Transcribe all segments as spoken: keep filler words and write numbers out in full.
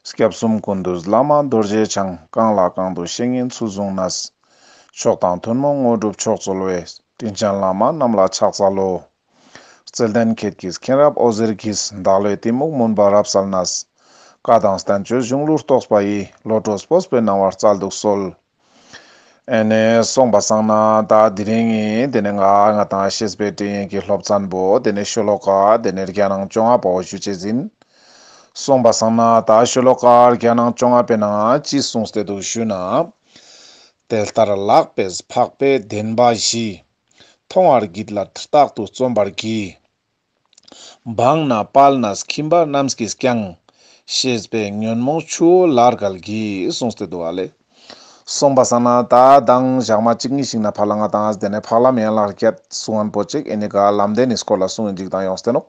སྐྱབས་གསུམ་ཀུན་འདུས་བླ་མ་རྡོ་རྗེ་འཆང་། གང་ལ་གང་འདུལ་བཤེས་གཉེན་ཚུལ་བཟུང་ནས། མཆོག་དང་ཐུན་མོང་དངོས་གྲུབ་མཆོག་སྩོལ་བའི། དྲིན་ཅན་བླ་མ་རྣམས་ལ་ཕྱག་འཚལ་ལོ། བརྩེ་ལྡན་ཁྱེད་ཀྱི་མཁྱེན་རབ་འོད་ཟེར་གྱིས། བདག་བློའི་གཏི་མུག་མུན་པ་རབ་བསལ་ནས། བཀའ་དང་བསྟན་བཅོས་གཞུང་ལུགས་རྟོགས་པ་ཡི། བློ་གྲོས་སྤོབས་པའི་སྣང་བ་སྩལ་དུ་གསོལ། ཨེ་ནེ་སོང་པ་སང་ན་ད་དེ་རིང་ངི་དེ་ནེ་ང་ང་དང་བཤེས་པའི་སྤྲིངས་ཡིག་གི་སློབ་ཚན་པོ་དེ་ནེ་ཤོ་ལོ་ཀ་དེ་ནེ་བརྒྱ་ནང་བཅོ་ལྔ་པ་བོ་ཞུ་ཅེས་ཨིན། སོང་པ་སང་ན་ད་ཤོ་ལོ་ཀ་བརྒྱ་ནང་བཅོ་ལྔ་པའི་ནང་ཅི་གསུངས་ཏེ་འདུག་ཞུ་ན། དེ་ལྟར་ལགས་པས་འཕགས་པའི་བདེན་པ་བཞི། མཐོང་བར་བགྱིད་ལ་རྟག་ཏུ་བརྩོན་པར་བགྱི། སྦངས་ན་དཔལ་ན་ཁྱིམ་པ་རྣམས་ཀྱིས་ཀྱང་། ཤེས་པས་ཉོན་མོངས་ཆུ་བོ་ལ་བརྒལ་གྱིས། གསུངས་ཏེ་འདུག་ཨ་ལེ། སོང་པ་སང་ན་ད་མདང་ཞག་མ་གཅིག་གཉིས་ཤིག་ནེ་ཕར་ལ་ང་དང་དེ་ནེ་འཕགས་ལམ་ཡན་ལག་བརྒྱད་གསུང་ངན་པོ་ཅིག་ཨེ་ནེ་ག་ལམ་བདེན་ནི་སྐོར་ལ་གསུང་ངིན་ཅིག་དང་ཡོངས་ཏེ་ནོག།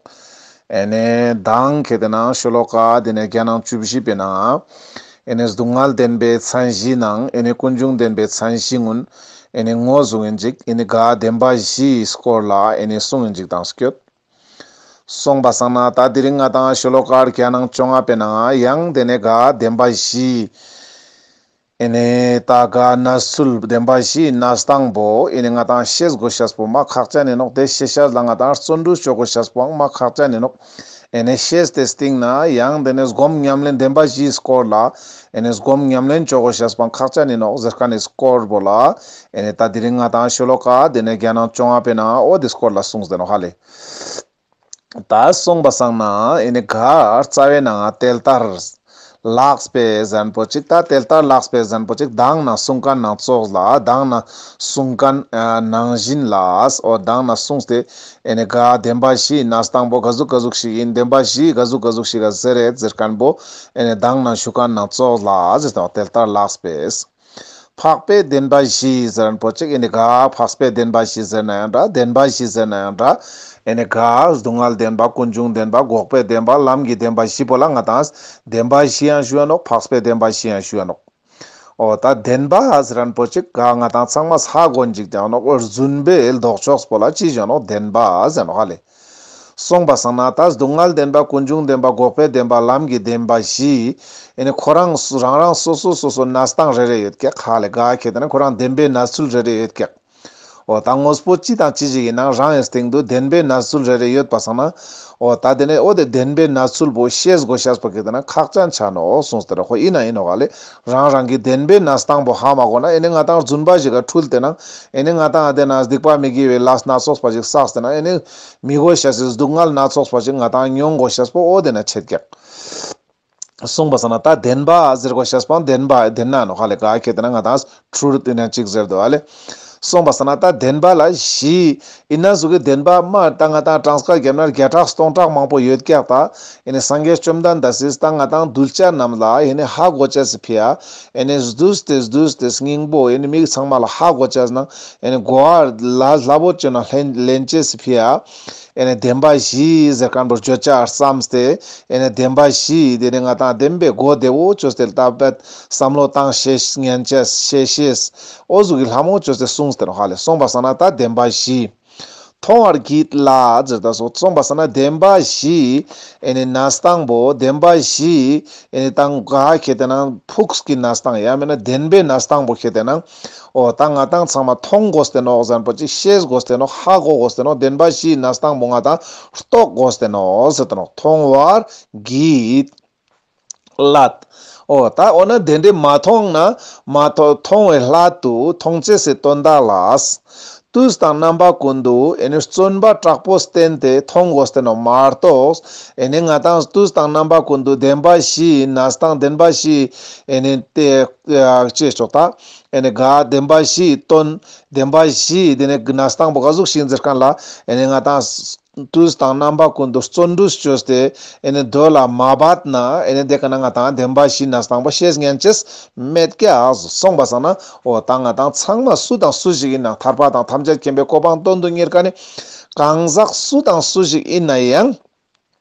ཨེ་ནེ་མདང་ཁེ་ཏེ་ན་ཤོ་ལོ་ཀ་དེ་ནེ་བརྒྱ་ནང་བཅུ་བཞི་པའི་ནང་ཨེ་ནེ་སྡུག་བསྔལ་བདེན་པའི་མཚན་གཞི་ནང་ཨེ་ནེ་ཀུན་འབྱུང་བདེན་པའི་མཚན་གཞི་གུན་ཨེ་ནེ་ངོ་བཟུང་ངིན་ཅིག་ཨེ་ནེ་ག་བདེན་པ་བཞིའི་སྐོར་ལ་ཨེ་ནེ་གསུང་ངིན་ཅིག་དང་སྐྱོད། སོང་པ་སང་ན་ད་དེ་རིང་ང་དང་ཤོ་ལོ་ཀ་བརྒྱ་ནང་བཅོ་ལྔ་པའི་ནང་ཡང་དེ་ནེ་ག་བདེན་པ་བཞི། ཨེ་ནེ་ད་ག་གནས་ཚུལ་བདེན་པ་བཞིའི་གནས་སྟངས་པོ་ཨེ་ནེ་ང་དང་ཤེས་དགོས་ཤེས་པོ་མ་ཁག་ཅན་ཨིན་ནོག། དེ་ཤེས་ཤེས་ལ་ང་དང་བརྩོན་འགྲུས་ཅོ་དགོས་ཤེས་པོའང་མ་ཁག་ཅན་ཨིན་ནོག། ཨེ་ནེ་ཤེས་ཏེ་སྟིང་ནེ་ཡང་དེ་ནེ་སྒོམ་ཉམས་ལེན་བདེན་པ་བཞིའི་སྐོར་ལ་ཨེ་ནེ་སྒོམ་ཉམས་ལེན་ཅོ་དགོས་ཤེས་པོའང་ཁག་ཅན་ཨིན་ནོག་ཟེར་ཁན་ནི་སྐོར་པོ་ལ་ཨེ་ནེ་ད་དེ་རིང་ང་དང་ཤོ་ལོ་ཀ་དེ་ནེ་བརྒྱ་ནང་བཅོ་ལྔ་པའི་ནང་འོ་དེ་སྐོར་ལ་གསུངས་ཏེ་ནོག་ཧ་ལེ། ད་སོང་པ་སང་ན་ཨེ་ནེ་ག་རྩ་བའི་ནང་དེ་ལྟར་ལགས་པས་ཟེར་ཁན་པོ་ཅིག། ད་དེ་ལྟར་ལགས་པས་ཟེར་ཁན་པོ་ཅིག་མདང་ནེ་གསུང་ཁན་ནང་ཙོགས་ལ་མདང་ནེ་གསུང་ཁན་ནང་བཞིན་ལ་འོ་མདང་ནེ་གསུངས་ཏེ་ཨེ་ནེ་ག་བདེན་པ་བཞིའི་གནས་སྟངས་པོ་ག་ཟུག་ག་ཟུག་ཞིག་ཨིན། བདེན་པ་བཞི་ག་ཟུག་ག་ཟུག་ཞིག་ག་ཟེར་རེད་ཟེར་ཁན་པོ་ཨེ་ནེ་མདང་ནེ་ཞུ་ཁན་ནང་ཙོགས་ལ་ཟེར་ཏེ་དེ་ལྟར་ལགས་པས། འཕགས་པའི་བདེན་པ་བཞི་ཟེར་ཁན་པོ་ཅིག་ཨེ་ནེ་ག་འཕགས་པའི་བདེན་པ་བཞི་ཟེར་ནའང་འདྲ། བདེན་པ་བཞི་ཟེར་ནའང་འདྲ། ཨེ་ནེ་ག་སྡུག་བསྔལ་བདེན་པ་ཀུན་འབྱུང་བདེན་པ་འགོག་པའི་བདེན་པ་ལམ་གྱི་བདེན་པ་བཞི་པོ་ལ་ང་དང་བདེན་པ་བཞི་ཡང་ཞུ་ཡ་ནོག། འཕགས་པའི་བདེན་པ་བཞི་ཡང་ཞུ་ཡ་ནོག། འོ་ད་བདེན་པ་ཟེར་ཁན་པོ་ཅིག་ག་ང་དང་ཚང་མས་ཧ་གོ་ཅིག་ཡ་ནོག། འོ་རྫུན་པའི་ལྡོག་ཕྱོགས་པོ་ལ་ཅི་ཞུ་ཡ་ནོག། བདེན་པ་ཟེར་ནོག་ཧ་ལེ། སོང་པ་སང་ན་ད་སྡུག་བསྔལ་བདེན་པ་ཀུན་འབྱུང་བདེན་པ་འགོག་པའི་བདེན་པ་ལམ་གྱི་བདེན་པ་བཞི། ཨེ་ནེ་ཁོ་རང་རང་རང་སོ་སོ་སོ་སོ་གནས་སྟངས་རེ་རེ་ཡོད་ཀྱག་ཧ་ལེ། ག་ཁེ་ཏེ་ན་ཁོ་རང་བདེན་པའི་གནས་ཚུལ་རེ་རེ་ཡོད་ཀྱག། འོ་ད་དངོས་པོ་ཅི་དང་ཅི་ཞིག་ཨིན་ནའང་རང་ངི་སྟེང་དུ་བདེན་པའི་གནས་ཚུལ་རེ་རེ་ཡོད་པ་སང་ན་འོ་ད་དེ་ནེ་འོ་དེ་བདེན་པའི་གནས་ཚུལ་པོ་ཤེས་དགོས་ཤེས་པོ་ཁེ་ཏེ་ན་ཁག་ཅན་ཆ་ནོག་གསུངས་ཏེ་ར་ཁོ་ཨིན་ན་ཨིན་ནོག་ཧ་ལེ། རང་རང་གི་བདེན་པའི་གནས་སྟངས་པོ་ཧ་མ་གོ་ན་ཨེ་ནེ་ང་དང་རྫུན་པ་ཞིག་ག་འཁྲུལ་ཏེ་ན་ཨེ་ནེ་ང་དང་དེ་ན་སྡིག་པ་མི་དགེ་བའི་ལས་སྣ་ཚོགས་པ་ཞིག་བསགས་ཏེ་ན་ཨེ་ནེ་མི་དགོས་ཤེས་སི་སྡུག་བསྔལ་སྣ་ཚོགས་པ་ཞིག་ང་དང་མྱོང་དགོས་ཤེས་པོ་འོ་དེ་ན་ཆེད་ཀྱག། སོང་པ་སང་ན་ད་བདེན་པ་ཟེར་དགོས་ཤེས་པོ་བདེན་པ་བདེན་ན་ནོག་ཧ་ལེ། ག་ཁེ་ཏེ་ན་ང་དང་འཁྲུལ་ཏེ་ན་ཅིག་ཟེར་དུག་ཨ་ལེ། སོང་པ་སང་ན་ད་བདེན་པ་ལ་བཞི། ཨིན་ན་ཟུག་གི་བདེན་པ་མ་ད་ང་དང་གྲངས་ཀ་བརྒྱབ་ན་བརྒྱ་ཕྲག་སྟོང་ཕྲག་མང་པོ་ཡོད་ཀྱག་ད། ཨེ་ནེ་སངས་རྒྱས་བཅོམ་ལྡན་འདས་སིས་ད་ང་དང་གདུལ་བྱ་རྣམས་ལ་ཨེ་ནེ་ཧ་གོ་ཅེས་སི་ཕི་ཡ། ཨེ་ནེ་བསྡུས་ཏེ་བསྡུས་ཏེ་སྙིང་པོ་ཨེ་ནེ་མི་ཚང་མ་ལ་ཧ་གོ་ཅེས་ན་ཨེ་ནེ་གོ་བ་ལ་སླ་པོ་ཅོས་ན་ལེན་ལེན་ཅེས་སི་ཕི་ཡ། ཨེ་ནེ་བདེན་པ་བཞི་ཟེར་ཁན་པོ་བརྗོད་བྱ་བརྩམས་ཏེ་ཨེ་ནེ་བདེན་པ་བཞི་དེ་ནེ་ང་དང་བདེན་པའི་སྒོ་བདེ་བོ་ཅོས་ཏེ་ལྟ་བུ་བསམ་བློ་བཏང་ཤེས་ཉན་ཅེས་ཤེས་ཤེས་འོ་ཟུག་གི་ལྷ་མོ་ཅོས་ཏེ་གསུངས་ཏེ་ནོག་ཧ་ལེ། སོང་པ་སང་ན་ད་བདེན་པ་བཞི། མཐོང་བར་བགྱིད་ལ་ཟེར་ད་སོ། སོང་པ་སང་ན་བདེན་པ་བཞི་ཨེ་ནེ་གནས་སྟངས་པོ་བདེན་པ་བཞི་ཨེ་ནེ་དང་ག་ཁེ་ཏེ་ན་ཕུགས་ཀྱི་གནས་སྟངས་ཡང་མེན་ན་བདེན་པའི་གནས་སྟངས་པོ་ཁེ་ཏེ་ན་འོ་ད་ང་དང་ཚང་མ་མཐོང་དགོས་ཏེ་ནོག་ཟེར་ཁན་པོ་ཅིག་ཤེས་དགོས་ཏེ་ནོག་ཧ་གོ་དགོས་ཏེ་ནོག་བདེན་པ་བཞིའི་གནས་སྟངས་པོ་ང་དང་རྟོགས་དགོས་ཏེ་ནོག་ཟེར་ཏེ་ནོག། མཐོང་བར་བགྱིད་ལ། འོ་ད་འོ་ན་དེ་འདྲའི་མ་མཐོང་ན་མ་མཐོང་མཐོང་བའི་སླད་དུ་མཐོང་ཅེས་སི་དོན་དག་ལ། དུས་དང་རྣམ་པ་ཀུན་ཏུ་ཨེ་ནེ་བརྩོན་པ་དྲག་པོ་བསྟེན་ཏེ་མཐོང་དགོས་ཏེ་ནོག་མ་གཏོགས་ཨེ་ནེ་ང་དང་དུས་དང་རྣམ་པ་ཀུན་ཏུ་བདེན་པ་བཞིའི་གནས་སྟངས་བདེན་པ་བཞི་ཨེ་ནེ་དེ་ཅེས་ཆོག་ད། ཨེ་ནེ་ག་བདེན་པ་བཞིའི་དོན་བདེན་པ་བཞིའི་དེ་ནེ་གནས་སྟངས་པོ་ག་ཟུག་ཞིག་ཟེར་ཁན་ལ་ཨེ་ནེ་ང་དང་དུས་དང་རྣམ་པ་ཀུན་ཏུ་བརྩོན་འགྲུས་ཅོས་ཏེ་ཨེ་ནེ་དོ་ལ་མ་བབ་ན་ཨེ་ནེ་དེ་ཀ་ན་ང་དང་བདེན་པ་བཞིའི་གནས་སྟངས་པོ་ཤེས་ཉན་ཅེས་མེད་ཀྱག། སོང་པ་སང་ན་འོ་ད་ང་དང་ཚང་མ་སུ་དང་སུ་ཞིག་ཨིན་ནའང་ཐར་པ་དང་ཐམས་ཅད་མཁྱེན་པའི་གོ་འཕང་དོན་དུ་གཉེར་ཁན་ནི་གང་ཟག་སུ་དང་སུ་ཞིག་ཨིན་ན་ཡང་།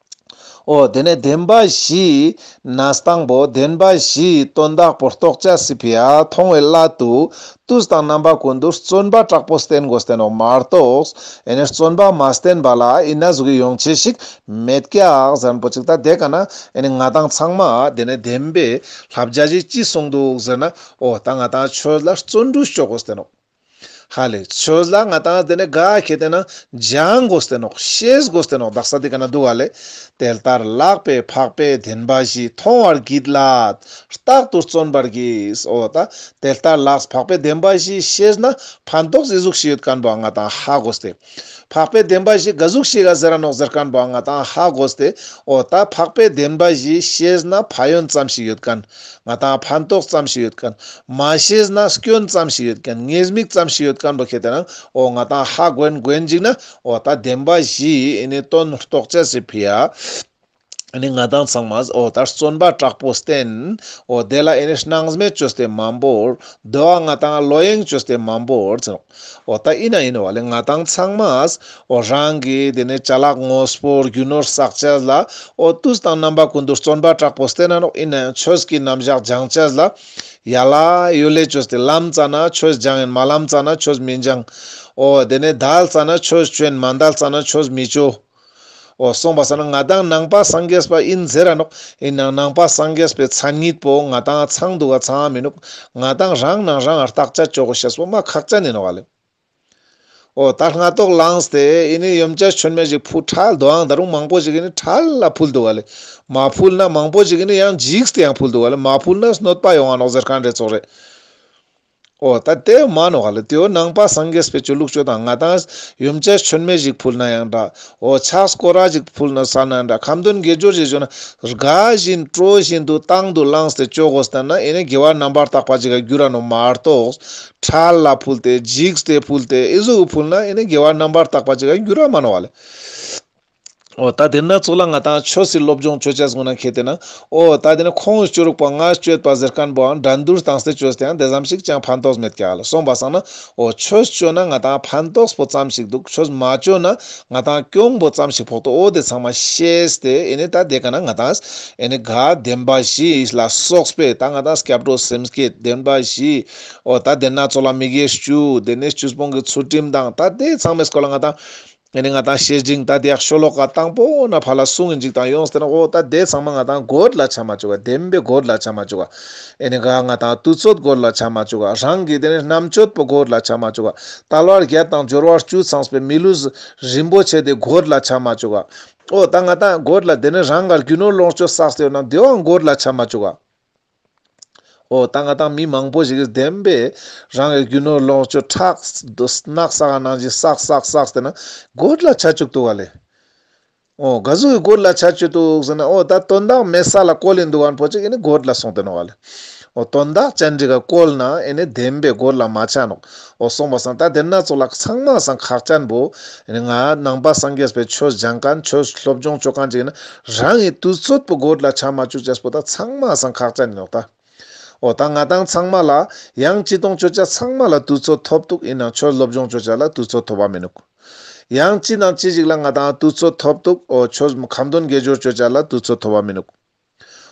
འོ་དེ་ནས་བདེན་པ་བཞིའི་གནས་སྟངས་པོ་བདེན་པ་བཞིའི་དོན་དག་པོ་རྟོགས་བྱ་སི་ཕི་ཡ་མཐོང་བའི་སླད་དུ་དུས་དང་རྣམ་པ་ཀུན་ཏུ་བརྩོན་པ་དྲག་པོ་བསྟེན་དགོས་ཏེ་ནོག་མ་གཏོགས། ཨེ་ནས་བརྩོན་པ་མ་བསྟེན་པ་ལ་ཨི་ན་ཟུག་གི་ཡོང་ཆེས་ཤིག་མེད་ཀྱག་ཟེར་ན་པོ་ཅིག་ད་དེ་ཀ་ན་ཨེ་ནས་ང་ཏང་ཚང་མ་དེ་ནས་བདེན་པའི་བསླབ་བྱ་ཞིག་ཅི་གསུངས་འདུག་ཟེར་ན། འོ་ད་ང་ཏང་ཆོས་ལ་བརྩོན་འགྲུས་ཅོ་དགོས་ཏེ་ནོག་ཧ་ལེ། ཆོས་ལ་ང་ཏང་དེ་ནས་ག་ཁེ་ཏེ་ན་སྦྱང་དགོས་ཏེ་ནོག་ཤེས་དགོས་ཏེ་ནོག་དག་ས་དེ་ཀ་ན་འདུག་ག་ལེ། དེ་ལྟར་ལྷག་པའི་འཕགས་པའི་བདེན་པ་བཞི་མཐོང་བར་བགྱིད་ལ་རྟག་ཏུ་བརྩོན་པར་གྱིས། འོ་ད་དེ་ལྟར་ལྷག་འཕགས་པའི་བདེན་པ་བཞི་ཤེས་ན་ཕན་ཐོགས་ཨི་ཟུག་ཤིག་ཡོད་མཁན་པོ་ང་ཏང་ཧ་གོ་སྟེ། འཕགས་པའི་བདེན་པ་བཞི་ག་ཟུག་ཤིག་ག་ཟེར་ར་ནོག་ཟེར་མཁན་པོ་ང་ཏང་ཧ་གོ་སྟེ། འོ་ད་འཕགས་པའི་བདེན་པ་བཞི་ཤེས་ན་ཕན་ཡོན་ཙམ་ཞིག་ཡོད་མཁན། ང་ཏང་ཕན་ཐོགས་ཙམ་ཞིག་ཡོད་མཁན། མ་ཤེས་ན་སྐྱོན་ཙམ་ཞིག་ཡོད་མཁན། ཉེས་དམིགས་ཙམ་ཞིག་ཡོད་མཁན་པོ་ཁེ་ཏེ་ན། འོ་ང་ཏང་ཧ་གོན་གོན་ཅིག་ན། འོ་ད་བདེན་པ་བཞི་ཨེ་ནི་དོན་རྟོགས་བྱ་སི་ཕི་ཡ། ཨེ་ནི་ང་ཏང་ཚང་མ་འོ་ད་བརྩོན་པ་དྲག་པོ་བསྟེན། འོ་དེ་ལ་ཨེ་ནི་སྣང་མེད་ཅོས་ཏེ་མ་བོར། དོ་བ་ང་ཏང་བློ་གཡེང་ཅོས་ཏེ་མ་བོར་ཟེར། འོ་ད་ཨི་ན་ཨིན་ནོག་ལེ། ང་ཏང་ཚང་མ་འོ་རང་གི་དེ་ནས་ཅ་ལག་དངོས་པོ་རྒྱུ་ནོར་བསགས་ཅེས་ལ་འོ་དུས་དང་རྣམ་པ་ཀུན་ཏུ་བརྩོན་པ་དྲག་པོ་བསྟེན་ན་ནོག་ཨིན་ན་ཡང་ཆོས་ཀྱི་རྣམ་གཞག་སྦྱང་ཅེས་ལ་ཡ་ལ་ཡོ་ལེ་ཅོས་ཏེ་ལམ་ཙ་ན་ཆོས་སྦྱང་ཡིན། མ་ལམ་ཙ་ན་ཆོས་མི་སྦྱང་། འོ་དེ་ནས་དལ་ཙ་ན་ཆོས་ཅོ་ཡིན། མ་དལ་ཙ་ན་ཆོས་མི་ཅོ། འོ་སོང་པ་སང་ན་ང་ཏང་ནང་པ་སངས་རྒྱས་པ་ཨིན་ཟེར་ར་ནོག་ཨིན་ནའང་ནང་པ་སངས་རྒྱས་པའི་མཚན་ཉིད་པོ་ང་ཏང་ཚང་འདུག་ག་ཚང་མི་ནུག་ང་ཏང་རང་ནང་རང་ང་བརྟག་དཔྱད་ཅོ་དགོས་ཤེས་པོ་མ་ཁག་ཅན་ཨིན་ནོག་ལེ། འོ་ད་སྔ་ཏོག་ལངས་ཏེ་ཨེ་ནི་ཡོན་ཆབ་མཆོད་མེ་ཞིག་ཕུལ་ཁྲལ་དོའང་ད་རུང་མང་པོ་ཞིག་ཨེ་ནི་ཁྲལ་ལ་ཕུལ་འདུག་ག་ལེ། མ་ཕུལ་ན་མང་པོ་ཞིག་ཨེ་ནི་ཡང་འཇིགས་ཏེ་ཡང་ཕུལ་འདུག་ག་ལེ། མ་ཕུལ་ན་གནོད་པ་ཡོང་ང་ནོག་ཟེར་མཁན་རེ་ཙོགས་རེ། འོ་ད་དེ་མ་ནོག་ག་ལེ། དེའོ་ནང་པ་སངས་རྒྱས་པའི་ཆོས་ལུགས་ཆོས་དང་ང་ཏང་ཡོན་ཆབ་མཆོད་མེ་ཞིག་ཕུལ་ན་ཡང་འདྲ། འོ་ཕྱག་སྐོར་ར་ཞིག་ཕུལ་ན་ས་ན་འདྲ། ཁ་འདོན་དགེ་སྦྱོར་ཞིག་ཞུ་ན་དགའ་བཞིན་སྤྲོ་བཞིན་དུ་དང་དུ་བླངས་ཏེ་ཅོ་དགོས་ཏེ་ན་ཨེ་ནི་དགེ་བ་རྣམ་པར་དག་པ་ཅིག་ག་འགྱུར་ར་ནོག་མ་གཏོགས། ཁྲལ་ལ་ཕུལ་ཏེ་འཇིགས་ཏེ་ཕུལ་ཏེ་ཨི་ཟུག་ཕུལ་ན་ཨེ་ནི་དགེ་བ་རྣམ་པར་དག་པ་ཅིག་ག་འགྱུར་ར་མ་ནོག་ག་ལེ། འོ་ད་དེ་ན་ཙོགས་ལ་ང་ཏང་ཆོས་སི་སློབ་སྦྱོང་ཅོ་ཅེས་ངོ་ན་ཁེ་ཏེ་ན། འོ་ད་དེ་ན་ཁོང་ཅོ་རུག་པ་ང་ཅོ་ཡོད་པ་ཟེར་མཁན་པོའང་འགྲན་བསྡུར་བཏང་སྟེ་ཅོས་ཏེ་ཡང་དེ་ཙམ་ཞིག་ཅང་ཕན་ཐོགས་མེད་ཀྱག་ལེ། སོང་པ་སང་ན་འོ་ཆོས་ཅོ་ན་ང་ཏང་ཕན་ཐོགས་པོ་ཙམ་ཞིག་འདུག་ཆོས་མ་ཅོ་ན་ང་ཏང་གྱོང་པོ་ཙམ་ཞིག་ཕོག་ཏོ། འོ་དེ་ཚང་མ་ཤེས་ཏེ་ཨེ་ནི་ད་དེ་ཀ་ན་ང་ཏང་ཨེ་ནི་ག་བདེན་པ་བཞི་ལ་སོགས་པའི་ད་ང་ཏང་སྐྱབས་འགྲོ་སེམས་བསྐྱེད་བདེན་པ་བཞི། འོ་ད་དེ་ན་ཙོགས་ལ་མི་དགེ་བཅུ། དེ་ནས་བཅུ་སྤོང་གི་ཚུལ་ཁྲིམས་དང་ད་དེ་ཚང་མའི་སྐོར་ལ་ང་ཏང་ཨེ་ནི་ང་ཏང་བཤེས་སྤྲིང་ད་དེ་ཡག་ཤོ་ལོ་ཀ་དང་པོ་ན་ཕ་ལ་གསུང་ཡིན་ཅིག་དང་ཡོངས་ཏེ་ན། འོ་ད་དེ་ཚང་མ་ང་ཏང་གོད་ལ་ཆ་མ་བཅུག་ག་བདེན་པའི་གོད་ལ་ཆ་མ་བཅུག་ག་ཨེ་ནི་ག་ང་ཏང་དུས་ཚོད་གོད་ལ་ཆ་མ་བཅུག་ག་རང་གི་དེ་ནི་རྣམ་དཔྱོད་པོ་གོད་ལ་ཆ་མ་བཅུག་ག་དལ་བ་བརྒྱད་དང་འབྱོར་བ་བཅུ་ཚང་བའི་མི་ལུས་རིན་པོ་ཆེ་དེ་གོད་ལ་ཆ་མ་བཅུག་ག་འོ་ད་ང་ཏང་གོད་ལ་དེ་ནི་རང་ག་རྒྱུ་ནོར་ལོངས་སྤྱོད་བསགས་ཏེ་ཡོད་ན་དེའང་གོད་ལ་ཆ་མ་བཅུག་ག་འོ་ད་ང་ཏང་མི་མང་པོ་ཞིག་གིས་བདེན་པའི་རང་གི་རྒྱུ་ནོར་ལོངས་སྤྱོད་ཁྲག་རྣག་བསགས་ནང་བཞིན་བསགས་བསགས་བསགས་ཏེ་ན་གོད་ལ་ཆ་བཅུག་འདུག་ག་ལེ། འོ་ག་ཟུག་གི་གོད་ལ་ཆ་བཅུག་འདུག་ཟེར་ན། འོ་ད་དོན་དག་མེད་ས་ལ་བཀོལ་ཡིན་འདུག་ག་པོ་ཅིག་ཨེ་ནི་གོད་ལ་སོང་སྟེ་ནོག་ག་ལེ། འོ་དོན་དག་ཅན་ཅིག་ག་བཀོལ་ན་ཨེ་ནི་བདེན་པའི་གོད་ལ་མ་ཆ་ནོག་འོ་སོང་པ་སང་ད་དེ་ན་ཙོགས་ལ་ཚང་མ་སང་ཁག་ཅན་པོ་ཨེ་ནི་ང་ནང་པ་སངས་རྒྱས་པའི་ཆོས་སྦྱང་མཁན་ཆོས་སློབ་སྦྱོང་ཅོ་མཁན་ཅིག་ཡིན་ན། རང་གི་དུས་ཚོད་པོ་གོད་ལ་ཆ་མ་བཅུག་ཅེས་པོ་ད་ཚང་མ་སང་ཁག་ཅན་ཡིན་ནོག་ད། འོ་ད་ང་ཏང་ཚང་མ་ལ་ཡང་ཅི་གཏོང་ཅོ་ཅེས་ཚང་མ་ལ་དུས་ཚོད་ཐོབ་འདུག་ཡིན་ནའང་ཆོས་སློབ་སྦྱོང་ཅོ་ཅེས་ལ་དུས་ཚོད་ཐོབ་པ་མི་ནུག་ཡང་ཅི་དང་ཅི་ཞིག་ལ་ང་ཏང་དུས་ཚོད་ཐོབ་འདུག་འོ་ཆོས་ཁ་འདོན་དགེ་སྦྱོར་ཅོ་ཅེས་ལ་དུས་ཚོད་ཐོབ་པ་མི་ནུག་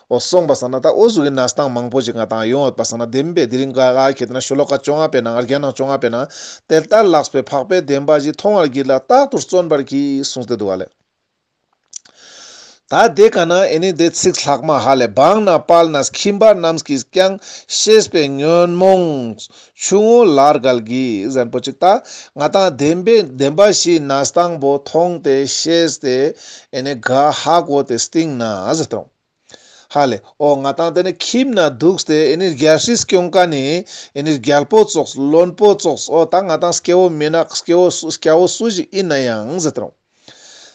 འོ་སོང་པ་སང་ན་ད་འོ་ཟུག་གི་གནས་སྟངས་མང་པོ་ཞིག་ང་ཏང་ཡོང་ཡོད་པ་སང་ན་བདེན་པའི་དེ་རིང་ག་ག་ཁེ་ཏེ་ན་ཤོ་ལོ་ཀ་བཅོ་ལྔ་པའི་ནང་རྒྱ་ནང་བཅོ་ལྔ་པའི་ནང་དེ་ལྟར་ལྷག་པའི་འཕགས་པའི་བདེན་པ་བཞི་མཐོང་བར་བགྱིད་ལ་རྟག་ཏུ་བརྩོན་པར་གྱིས་གསུངས་ཏེ་འདུག་ག་ལེ། ད་དེ་ཀ་ན་ཨེ་ནི་དེ་ཚིག་ལྷག་མ་ཧ་ལེ། འབངས་རྣམས་དཔལ་རྣམས་ཁྱིམ་པ་རྣམས་ཀྱིས་ཀྱང་ཤེས་པའི་ཉོན་མོངས་ཆུང་ངུ་ལ་བརྒལ་གྱིས་ཟེར་པོ་ཅིག་ད་ང་ཏང་བདེན་པའི་བདེན་པ་བཞིའི་གནས་སྟངས་པོ་མཐོང་སྟེ་ཤེས་ཏེ་ཨེ་ནི་ག་ཧ་གོ་སྟེ་སྟིང་ན་ཟེར་དང་། ཧ་ལེ། འོ་ང་ཏང་དེ་ནི་ཁྱིམ་ན་འདུག་སྟེ་ཨེ་ནི་རྒྱལ་སྲིད་སྐྱོང་མཁན་ནི་ཨེ་ནི་རྒྱལ་པོ་ཙོགས་བློན་པོ་ཙོགས། འོ་ད་ང་ཏང་སྐྱེ་བོ་མི་ནག་སྐྱེ་བོ་སུ་སྐྱེ་བོ་སུ་ཞིག་ཡིན་ན་ཡང་ཟེར་དང་།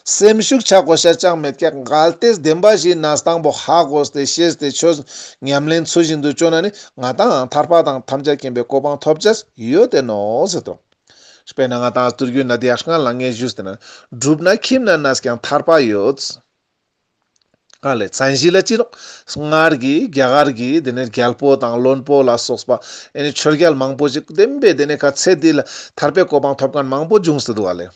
སེམས་ཤུགས་ཆག་དགོས་ཤེས་ཅང་མེད་ཀྱག་གལ་ཏེ་བདེན་པ་བཞིའི་གནས་སྟངས་པོ་ཧ་གོ་སྟེ་ཤེས་ཏེ་ཆོས་ཉམས་ལེན་ཚུལ་བཞིན་དུ་ཅོ་ན་ནི་ང་ཏང་ཐར་པ་དང་ཐམས་ཅད་མཁྱེན་པའི་གོ་འཕང་ཐོབ་ཅེས་ཡོད་དེ་ནོག་ཟེར་དང་། དཔེར་ན་ང་ཏང་སྟོད་རྒྱུད་ན་དེ་ཡང་སྔ་ལ་ངས་ཞུས་ཏེ་ན། བསྒྲུབས་ན་ཁྱིམ་ན་གནས་ཀྱང་ཐར་པ་ཡོད། ཧ་ལེ། མཚན་གཞི་ལ་ཅི་ནོག་སྔར་གྱི་རྒྱ་གར་གྱི་དེ་ནས་རྒྱལ་པོ་དང་བློན་པོ་ལ་སོགས་པ་ཨེ་ནི་ཆོས་རྒྱལ་མང་པོ་ཞིག་བདེན་པའི་དེ་ནས་ཁ་ཚེ་འདི་ལ་ཐར་པའི་གོ་འཕང་ཐོབ་མཁན་མང་པོ་བྱུང་སྟེ་འདུག་ཧ་ལེ།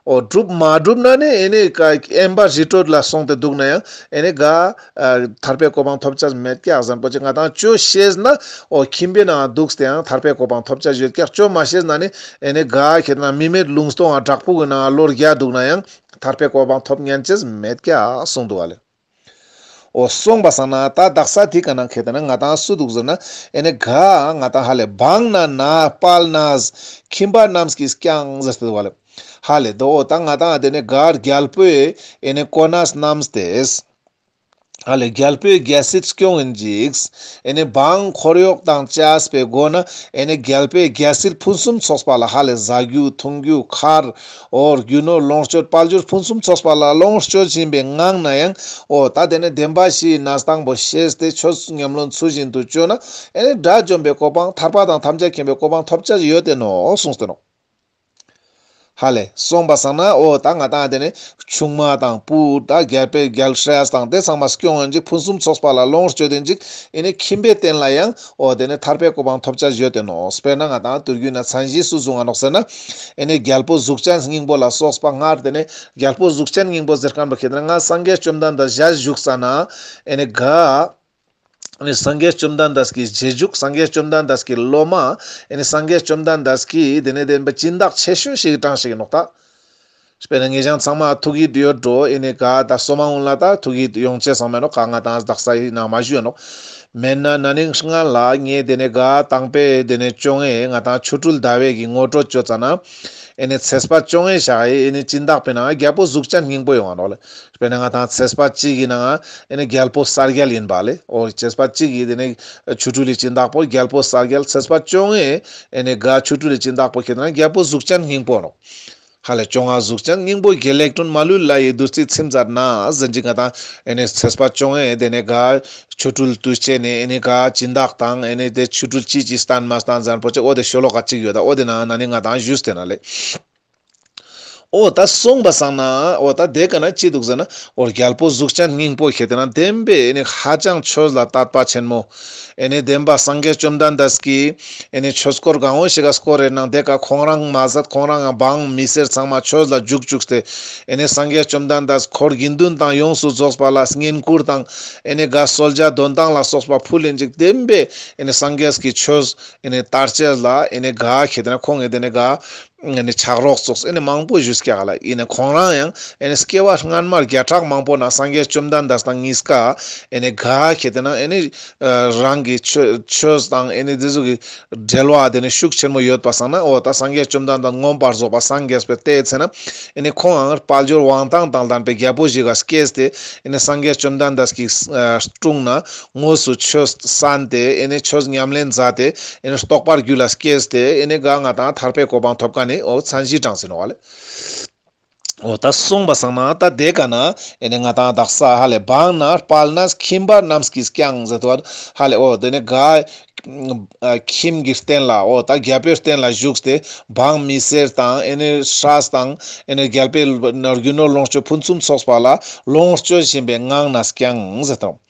འོ་སྒྲུབ་མ་སྒྲུབ་ན་ནི་ཨེ་ནི་ཀ་དབེན་པ་རི་ཁྲོད་ལ་སོང་སྟེ་འདུག་ན་ཡང་ཨེ་ནི་ག་ཨ་ཐར་པའི་གོ་འཕང་ཐོབ་ཅེས་མེད་ཀྱག་ཟེར་པོ་ཅིག་ང་ཏང་ཅོ་ཤེས་ན་འོ་ཁྱིམ་པའི་ནང་འདུག་སྟེ་ཡང་ཐར་པའི་གོ་འཕང་ཐོབ་ཅེས་ཡོད་ཀྱག། ཅོ་མ་ཤེས་ན་ནི་ཨེ་ནི་ག་ཁྱེད་ན་མི་མེད་ལུང་སྟོང་ང་བྲག་ཕུག་གི་ནང་ལོ་བརྒྱ་འདུག་ན་ཡང་ཐར་པའི་གོ་འཕང་ཐོབ་ཉན་ཅེས་མེད་ཀྱག་གསུངས་འདུག་བ་ལེ། འོ་སོང་པ་སང་ན་ད་དག་ས་དེ་ཀ་ན་ཁེ་ཏེ་ན་ང་ཏང་སུ་འདུག་ཟེར་ན་ཨེ་ནི་ག་ང་ཏང་ཧ་ལེ་བང་ན་ན་དཔལ་ནས་ཁྱིམ་པ་རྣམས་ཀྱིས་ཀྱང་ཟེར་ཏེ་འདུག་བ་ལེ། ཧ་ལེ་དོ་ད་ང་ཏང་དེ་ནི་ག་རྒྱལ་པོས་ཨེ་ནི་གོ་གནས་བསྣམས་ཏེ། ཧ་ལེ་རྒྱལ་པོའི་རྒྱལ་སྲིད་སྐྱོང་ཡིན་ཅིག། ཨེ་ནི་འབངས་འཁོར་གཡོག་དང་བཅས་པའི་སྒོ་ན་ཨེ་ནི་རྒྱལ་པོའི་རྒྱལ་སྲིད་ཕུན་སུམ་ཚོགས་པ་ལ་ཧ་ལེ་བཟའ་རྒྱུ་འཐུང་རྒྱུ་མཁར་འོ་རྒྱུ་ནོར་ལོངས་སྤྱོད་དཔལ་འབྱོར་ཕུན་སུམ་ཚོགས་པ་ལ་ལོངས་སྤྱོད་བཞིན་པའི་ངང་ན་ཡང་འོ་ད་དེ་ནི་བདེན་པ་བཞིའི་གནས་སྟངས་པོ་ཤེས་ཏེ་ཆོས་ཉམས་ལེན་ཚུལ་བཞིན་དུ་བཅོས་ན་ཨེ་ནི་དགྲ་བཅོམ་པའི་གོ་འཕང་ཐར་པ་དང་ཐམས་ཅད་མཁྱེན་པའི་གོ་འཕང་ཐོབ་ཅེས་ཡོད་དེ་ནོག་གསུངས་ཏེ་ནོག། ཧ་ལེ་སོང་པ་སང་ན་འོ་ད་ང་ཏང་དེ་ནི་ཆུང་མ་དང་བུ་ད་རྒྱལ་པོའི་རྒྱལ་སྲས་དང་དེ་ཚང་མ་སྐྱོང་ཡིན་ཅིག་ཕུན་སུམ་ཚོགས་པ་ལ་ལོངས་སྤྱོད་དེ་ཅིག་ཨེ་ནི་ཁྱིམ་པའི་རྟེན་ལ་ཡང་འོ་དེ་ནི་ཐར་པའི་གོ་འཕང་ཐོབ་ཅེས་ཡོད་དེ་ནོག། དཔེར་ན་ང་ཏང་དུས་རྒྱུན་ན་མཚན་གཞི་སུ་བཟུང་ང་ནོག་ཟེར་ན་ཨེ་ནི་རྒྱལ་པོ་གཟུགས་ཅན་སྙིང་པོ་ལ་སོགས་པ་སྔར་དེ་ནི་རྒྱལ་པོ་གཟུགས་ཅན་སྙིང་པོ་ཟེར་མཁན་པོ་ཁེ་ཏེ་ན་ང་སངས་རྒྱས་བཅོམ་ལྡན་འདས་ཞལ་བཞུགས་ས་ན་ཨེ་ནི་ག་ཨེ་ནི་སངས་རྒྱས་བཅོམ་ལྡན་འདས་ཀྱི་རྗེས་འཇུག་སངས་རྒྱས་བཅོམ་ལྡན་འདས་ཀྱི་སློབ་མ་ཨེ་ནི་སངས་རྒྱས་བཅོམ་ལྡན་འདས་ཀྱི་དེ་ནི་བདེན་པ་སྦྱིན་བདག་ཆེ་ཤོས་ཤིག་གྲངས་ཤིག་ཡིན་ནོག་ད། དཔེར་ན་ངེད་ཅག་ཚང་མ་ཐུགས་ཡིད་ཡོད་འགྲོ་ཨེ་ནི་ག་ད་སོ་མ་འོང་ལ་ད་ཐུགས་ཡིད་ཡོང་ཅེས་སང་མེད་ནོག་ག་ང་ཏང་དག་ས་ཡིན་ན་མ་ཞུ་ཡོད་ནོག། མེད་ན་ན་ནིང་སྔ་ལ་ངས་དེ་ནི་ག་དང་པོའི་དེ་ནི་བཅོ་ལྔའི་ང་ཏང་ཆོ་འཕྲུལ་ཟླ་བའི་གི་ངོ་སྤྲོད་བཅོ་ཙ་ན་ཨེ་ནི་ཚེས་པ་བཅོ་ལྔའི་ཞག་ཨེ་ནི་སྦྱིན་བདག་པའི་ནང་རྒྱལ་པོ་གཟུགས་ཅན་སྙིང་པོ་ཡོང་ང་ནོག་ལེ། དཔེར་ན་ང་ཏང་ཚེས་པ་གཅིག་གི་ནང་ཨེ་ནི་རྒྱལ་པོ་གསལ་རྒྱལ་ཡིན་པ་ལེ། འོ་ཚེས་པ་གཅིག་གི་དེ་ནི་ཆོ་འཕྲུལ་ལི་སྦྱིན་བདག་པོ་རྒྱལ་པོ་གསལ་རྒྱལ། ཚེས་པ་བཅོ་ལྔའི་ཨེ་ནི་ག་ཆོ་འཕྲུལ་ལི་སྦྱིན་བདག་པོ་ཁེ་ཏེ་ན་རྒྱལ་པོ་གཟུགས་ཅན་སྙིང་པོ་ནོག། ཧ་ལེ་བཅོ་ལྔ་གཟུགས་ཅན་སྙིང་པོ་དགེ་ལེགས་སྒྲོན་མ་ལུས་ལ་ཡི་བདུད་རྩིའི་ཚིམ་མཛད་ན་ཟེར་ཅིག་ང་ཏང་ཨེ་ནི་ཚེས་པ་བཅོ་ལྔའི་དེ་ནི་ག་ཆོ་འཕྲུལ་དུས་ཆེན་ནི་ཨེ་ནི་ག་སྦྱིན་བདག་དང་ཨེ་ནི་དེ་ཆོ་འཕྲུལ་ཅི་ཅི་བསྟན་མ་བསྟན་ཟེར་པོ་ཅིག་འོ་དེ་ཤོ་ལོ་ཀ་གཅིག་ཡོད་ད། འོ་དེ་ནང་ན་ནི་ང་ཏང་ཞུས་ཏེ་ན་ལེ། འོ་ད་སོང་པ་སང་ན་འོ་ད་དེ་ཀ་ན་ཅི་འདུག་ཟེར་ན་འོ་རྒྱལ་པོ་གཟུགས་ཅན་སྙིང་པོ་ཁེ་ཏེ་ན་བདེན་པའི་ཨེ་ནི་ཧ་ཅང་ཆོས་ལ་དད་པ་ཆེན་མོ། ཨེ་ནི་བདེན་པ་སངས་རྒྱས་བཅོམ་ལྡན་འདས་ཀྱིས་ཨེ་ནི་ཆོས་འཁོར་གང་བོ་ཞིག་ག་སྐོར་རེ་ནང་དེ་ཀ་ཁོང་རང་མ་ཟད་ཁོང་རང་ཡང་འབངས་མི་སེར་ཚང་མ་ཆོས་ལ་འཇུག་བཅུག་སྟེ་ཨེ་ནི་སངས་རྒྱས་བཅོམ་ལྡན་འདས་འཁོར་དགེ་འདུན་དང་ཡོངས་སུ་རྫོགས་པ་ལ་བསྙེན་བཀུར་དང་ཨེ་ནི་ག་གསོལ་ཇ་འདོན་ཐང་ལ་སོགས་པ་ཕུལ་ཡིན་ཅིག། བདེན་པའི་ཨེ་ནི་སངས་རྒྱས་ཀྱི་ཆོས་ཨེ་ནི་དར་ཆེན་ལ་ཨེ་ནི་ག་ཁེ་ཏེ་ན་ཁོང་ངི་དེ་ནི་ག་ཨེ་ནི་ཕྱག་རོགས་ཙོགས་ཨེ་ནི་མང་པོ་ཞུས་ཀྱག་ལ། ཨེ་ནི་ཁོང་རང་ཡང་ཨེ་ནི་སྐྱེ་བ་སྔན་མར་བརྒྱ་ཕྲག་མང་པོ་ན་སངས་རྒྱས་བཅོམ་ལྡན་འདས་དང་གཉིས་ཀ་ཨེ་ནི་ག་ཁེ་ཏེ་ན་ཨེ་ནི་རང་གི་ཆོས་ཆོས་དང་ཨེ་ནི་དེ་ཟུག་གི་འབྲེལ་བ་དེ་ནི་ཤུགས་ཆེན་མོ་ཡོད་པ་སང་ན་འོ་ད་སངས་རྒྱས་བཅོམ་ལྡན་འདས་མངོན་པར་རྫོགས་པ་སངས་རྒྱས་པའི་ལྟའི་ཚེ་ན་ཨེ་ནི་ཁོང་ཡང་དཔལ་འབྱོར་དབང་ཐང་དང་ལྡན་པའི་རྒྱལ་པོ་ཞིག་ག་སྐྱེས་ཏེ་ཨེ་ནི་སངས་རྒྱས་བཅོམ་ལྡན་འདས་ཀྱི་དྲུང་ན་དངོས་སུ་ཆོས་གསན་ཏེ་ཨེ་ནི་ཆོས་ཉམས་ལེན་མཛད་དེ་ཨེ་ནི་རྟོགས་པ་རྒྱུད་ལ་སྐྱེས་ཏེ་ཨེ་ནི་ག་ང་ཏང་ཐར་པའི་གོ་འཕང་ཐོབ་མཁན་ནི་འོ་མཚན་གཞི་དྲངས་ཟིན་ནོག་ལེ། འོ་ད་སོང་པ་སང་ན་ད་དེ་ཀ་ན་ཨེ་ནི་ང་ཏང་དག་ས་ཧ་ལེ་བང་ན་དཔལ་ནས་ཁྱིམ་པ་རྣམས་ཀྱིས་ཀྱང་ཟེར་དུ་བ་ཧ་ལེ་འོ་དེ་ནི་ག་ཁྱིམ་གྱི་རྟེན་ལ་འོ་ད་རྒྱལ་པོའི་རྟེན་ལ་བཞུགས་ཏེ་འབངས་མི་སེར་དང་ཨེ་ནི་སྲས་དང་ཨེ་ནི་རྒྱལ་པོའི་རྒྱུ་ནོར་ལོངས་སྤྱོད་ཕུན་སུམ་ཚོགས་པ་ལ་ལོངས་སྤྱོད་བཞིན་པའི་ངང་ན་ཀྱང་ཟེར་དང་།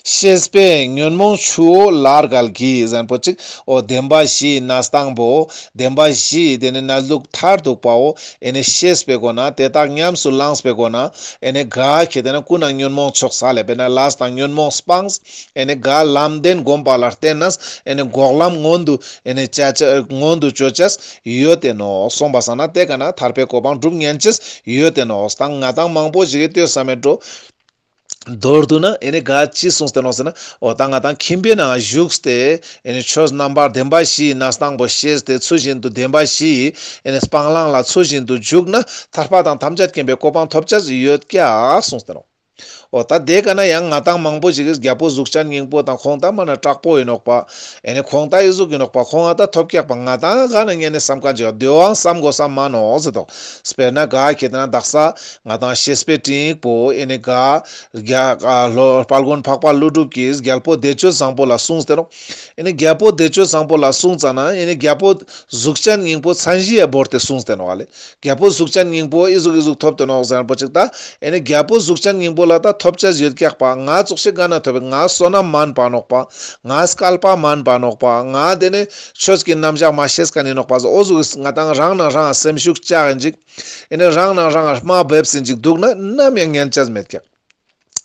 ཤེས་པས་ཉོན་མོངས་ཆུ་བོ་ལ་བརྒལ་གྱིས་ཟེར་པོ་ཅིག། འོ་བདེན་པ་བཞིའི་གནས་སྟངས་པོ་བདེན་པ་བཞིའི་དེ་ནི་གནས་ལུགས་མཐར་ཐུག་པའོ། ཨེ་ནི་ཤེས་པའི་སྒོ་ན་དེ་དག་ཉམས་སུ་བླངས་པའི་སྒོ་ན་ཨེ་ནི་ག་ཁེ་ཏེ་ན་ཀུན་ནས་ཉོན་མོངས་ཕྱོགས་ས་ལས་པས་ན་ལས་དང་ཉོན་མོངས་སྤངས། ཨེ་ནི་ག་ལམ་བདེན་བསྒོམ་པ་ལ་བརྟེན་ནས་ཨེ་ནི་འགོག་ལམ་མངོན་དུ་ཨེ་ནི་བྱ་བྱ་མངོན་དུ་བྱོ་བྱས་ཡོད་དེ་ནོག། སོང་པ་སང་ན་དེ་ཀ་ན་ཐར་པའི་གོ་འཕང་སྒྲུབ་ཉན་ཅེས་ཡོད་དེ་ནོག། ད་ང་ཏང་མང་པོ་ཞིག་གིས་ལྟོས་ས་མེད་འགྲོ། མདོར་བསྡུ་ན་ཨེ་ནི་ག་ཅི་གསུངས་ཏེ་ནོག་ཟེར་ན། འོ་ད་ང་ཏང་ཁྱིམ་པའི་ནང་བཞུགས་ཏེ་ཨེ་ནི་ཆོས་རྣམ་པར་བདེན་པ་བཞིའི་གནས་སྟངས་པོ་ཤེས་ཏེ་ཚུལ་བཞིན་དུ་བདེན་པ་བཞིའི་ཨེ་ནི་སྤང་བླང་ལ་ཚུལ་བཞིན་དུ་འཇུག་ན་ཐར་པ་དང་ཐམས་ཅད་མཁྱེན་པའི་གོ་འཕང་ཐོབ་ཅེས་ཡོད་ཀྱག་གསུངས་ཏེ་ནོག། འོ་ད་དེ་ཀ་ན་ཡང་ང་ཏང་མང་པོ་ཞིག་གིས་རྒྱལ་པོ་གཟུགས་ཅན་སྙིང་པོ་དང་ཁོང་ད་མ་ན་དྲག་པོ་ཡིན་ནོག་པ། ཨེ་ནི་ཁོང་ད་ཨི་ཟུག་ཡིན་ནོག་པ། ཁོང་ཨ་ད་ཐོབ་ཀྱག་པ། ང་ཏང་ག་ན་ཉན་ནི་བསམ་མཁན་ཅིག་དེ་བོའང་བསམ་དགོས་ས་མ་ནོག་ཟེར་དོ། དཔེར་ན་ག་ཁེ་ཏེ་ན་དག་ས་ང་ཏང་བཤེས་པའི་སྤྲིངས་པོ་ཨེ་ནི་ག་རྒྱ་ཨ་ལོ་དཔལ་མགོན་འཕགས་པ་ཀླུ་སྒྲུབ་ཀྱིས་རྒྱལ་པོ་བདེ་སྤྱོད་བཟང་པོ་ལ་གསུངས་ཏེ་ནོག། ཨེ་ནི་རྒྱལ་པོ་བདེ་སྤྱོད་བཟང་པོ་ལ་གསུངས་ཙ་ན་ཨེ་ནི་རྒྱལ་པོ་གཟུགས་ཅན་སྙིང་པོ་མཚན་གཞི་ཡ་བོར་ཏེ་གསུངས་ཏེ་ནོག་ལེ། རྒྱལ་པོ་གཟུགས་ཅན་སྙིང་པོ་ཨི་ཟུག་ཨི་ཟུག་ཐོབ་ཏེ་ནོག་ཟེར་པོ་ཅིག་ད། ཨེ་ནི་རྒྱལ་པོ་གཟུགས་ཅན་སྙིང་པོ་ལ་ད་ ཐོབ་ཅེས་ཡོད་ཀྱག་པ། ང་ཙོགས་ཤིག་ག་ན་ཐོབ་པའི་ང་བསོད་ནམས་མན་པ་ནོག་པ། ང་སྐལ་པ་མན་པ་ནོག་པ། ང་དེ་ནས་ཆོས་ཀྱི་རྣམ་གཞག་མ་ཤེས་ཀ་ནི་ནོག་པ། འོ་ཟུག་ང་དང་རང་ནང་རང་སེམས་ཤུགས་ཆག་ཡིན་ཅིག་ཨེ་ནས་རང་ནང་རང་དམའ་འབེབས་ཡིན་ཅིག་འདུག་ན་ནམ་ཡང་ཉན་ཅེས་མེད་ཀྱག་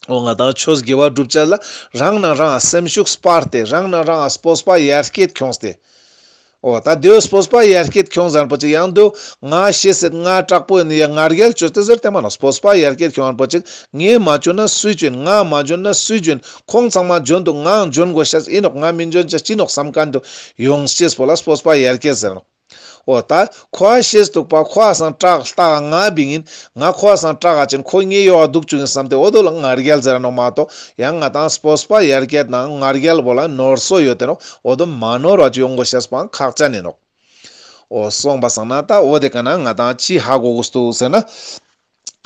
འོ་ང་དང་ཆོས་དགེ་བ་སྒྲུབ་ཅེས་ལ་རང་ནང་རང་སེམས་ཤུགས་སྤར་ཏེ་རང་ནང་རང་སྤོབས་པ་ཡར་སྐྱེད་ཁྱོངས་ཏེ། འོ་ད་དེའོ་སྤོབས་པ་ཡར་སྐྱེད་ཁྱོངས་ཟེར་ཁན་པོ་ཅིག་ཡང་དུ་ང་ཤེས་ཟེར་ང་དྲག་པོ་ཡིན་ཡ་ང་རྒྱལ་ཅོས་ཏེ་ཟེར་ཏེ་མ་ནོག་སྤོབས་པ་ཡར་སྐྱེད་ཁྱོངས་ཁན་པོ་ཅིག་ངས་མ་ཅོས་ན་སུས་ཅོ་ཡིན། ང་མ་འཇོན་ན་སུས་འཇོན། ཁོང་ཚང་མ་འཇོན་འདུག་ངའང་འཇོན་དགོས་ཤེས་ཡིན་ནོག་ང་མི་འཇོན་ཅེས་ཅི་ནོག་བསམ་ཁན་དུ་ཡོང་ཅེས་པོ་ལ་སྤོབས་པ་ཡར་སྐྱེད་ཟེར་ནོག་འོ་ད་ཁོ་ཤེས་འདུག་པ། ཁོ་སང་དྲག་ལྟ་ང་བིང་ཡིན། ང་ཁོ་སང་དྲག་ག་ཅིན་ཁོ་ངའི་ཡོག་ག་འདུག་ཅུག་ཡིན་བསམ་སྟེ་འོ་དོ་ལ་ང་རྒྱལ་ཟེར་ནོག་མ་གཏོགས་ཡང་ང་དང་སྤོབས་པ་ཡར་སྐྱེད་ནང་ང་རྒྱལ་བོ་ལ་ནོར་སོ་ཡོད་དེ་ནོག་འོ་དོ་མ་ནོར་བ་ཅིག་ཡོང་དགོས་ཤེས་པའང་ཁག་ཅན་ཡིན་ནོག་འོ་སོང་པ་སང་ན་ད་འོ་དེ་ཀ་ན་ང་དང་ཅི་ཧ་གོ་དགོས་འདུག་ཟེར་ན།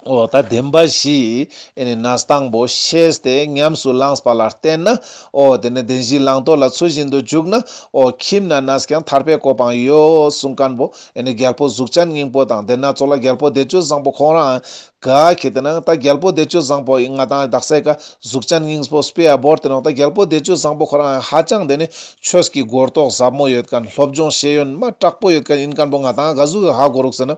འོ་ད་བདེན་པ་བཞི་ཨེ་ནི་གནས་སྟངས་པོ་ཤེས་ཏེ་ཉམས་སུ་བླངས་པ་ལ་བརྟེན་ན། འོ་དེ་ནི་བདེན་བཞིའི་བླང་དོར་ལ་ཚུལ་བཞིན་དུ་འཇུག་ན། འོ་ཁྱིམ་ན་གནས་ཀྱང་ཐར་པའི་གོ་འཕང་ཡོད་གསུང་མཁན་པོ་ཨེ་ནི་རྒྱལ་པོ་གཟུགས་ཅན་སྙིང་པོ་དང་དེ་ན་ཙོགས་ལ་རྒྱལ་པོ་བདེ་སྤྱོད་བཟང་པོ་ཁོང་རང་ག་ཁེ་ཏེ་ན་ད་རྒྱལ་པོ་བདེ་སྤྱོད་བཟང་པོ་ང་དང་དག་ས་ཀ་གཟུགས་ཅན་སྙིང་པོ་དཔེ་ཡ་བོར་ཏེ་ནོག་ད་རྒྱལ་པོ་བདེ་སྤྱོད་བཟང་པོ་ཁོ་རང་ཧ་ཅང་དེ་ནི་ཆོས་ཀྱི་གོ་རྟོགས་ཟབ་མོ་ཡོད་མཁན་སློབ་སྦྱོང་ཤེས་ཡོན་མ་དྲག་པོ་ཡོད་མཁན་ཡིན་མཁན་པོ་ང་དང་ག་ཟུག་ཧ་གོ་རུག་ཟེར་ན།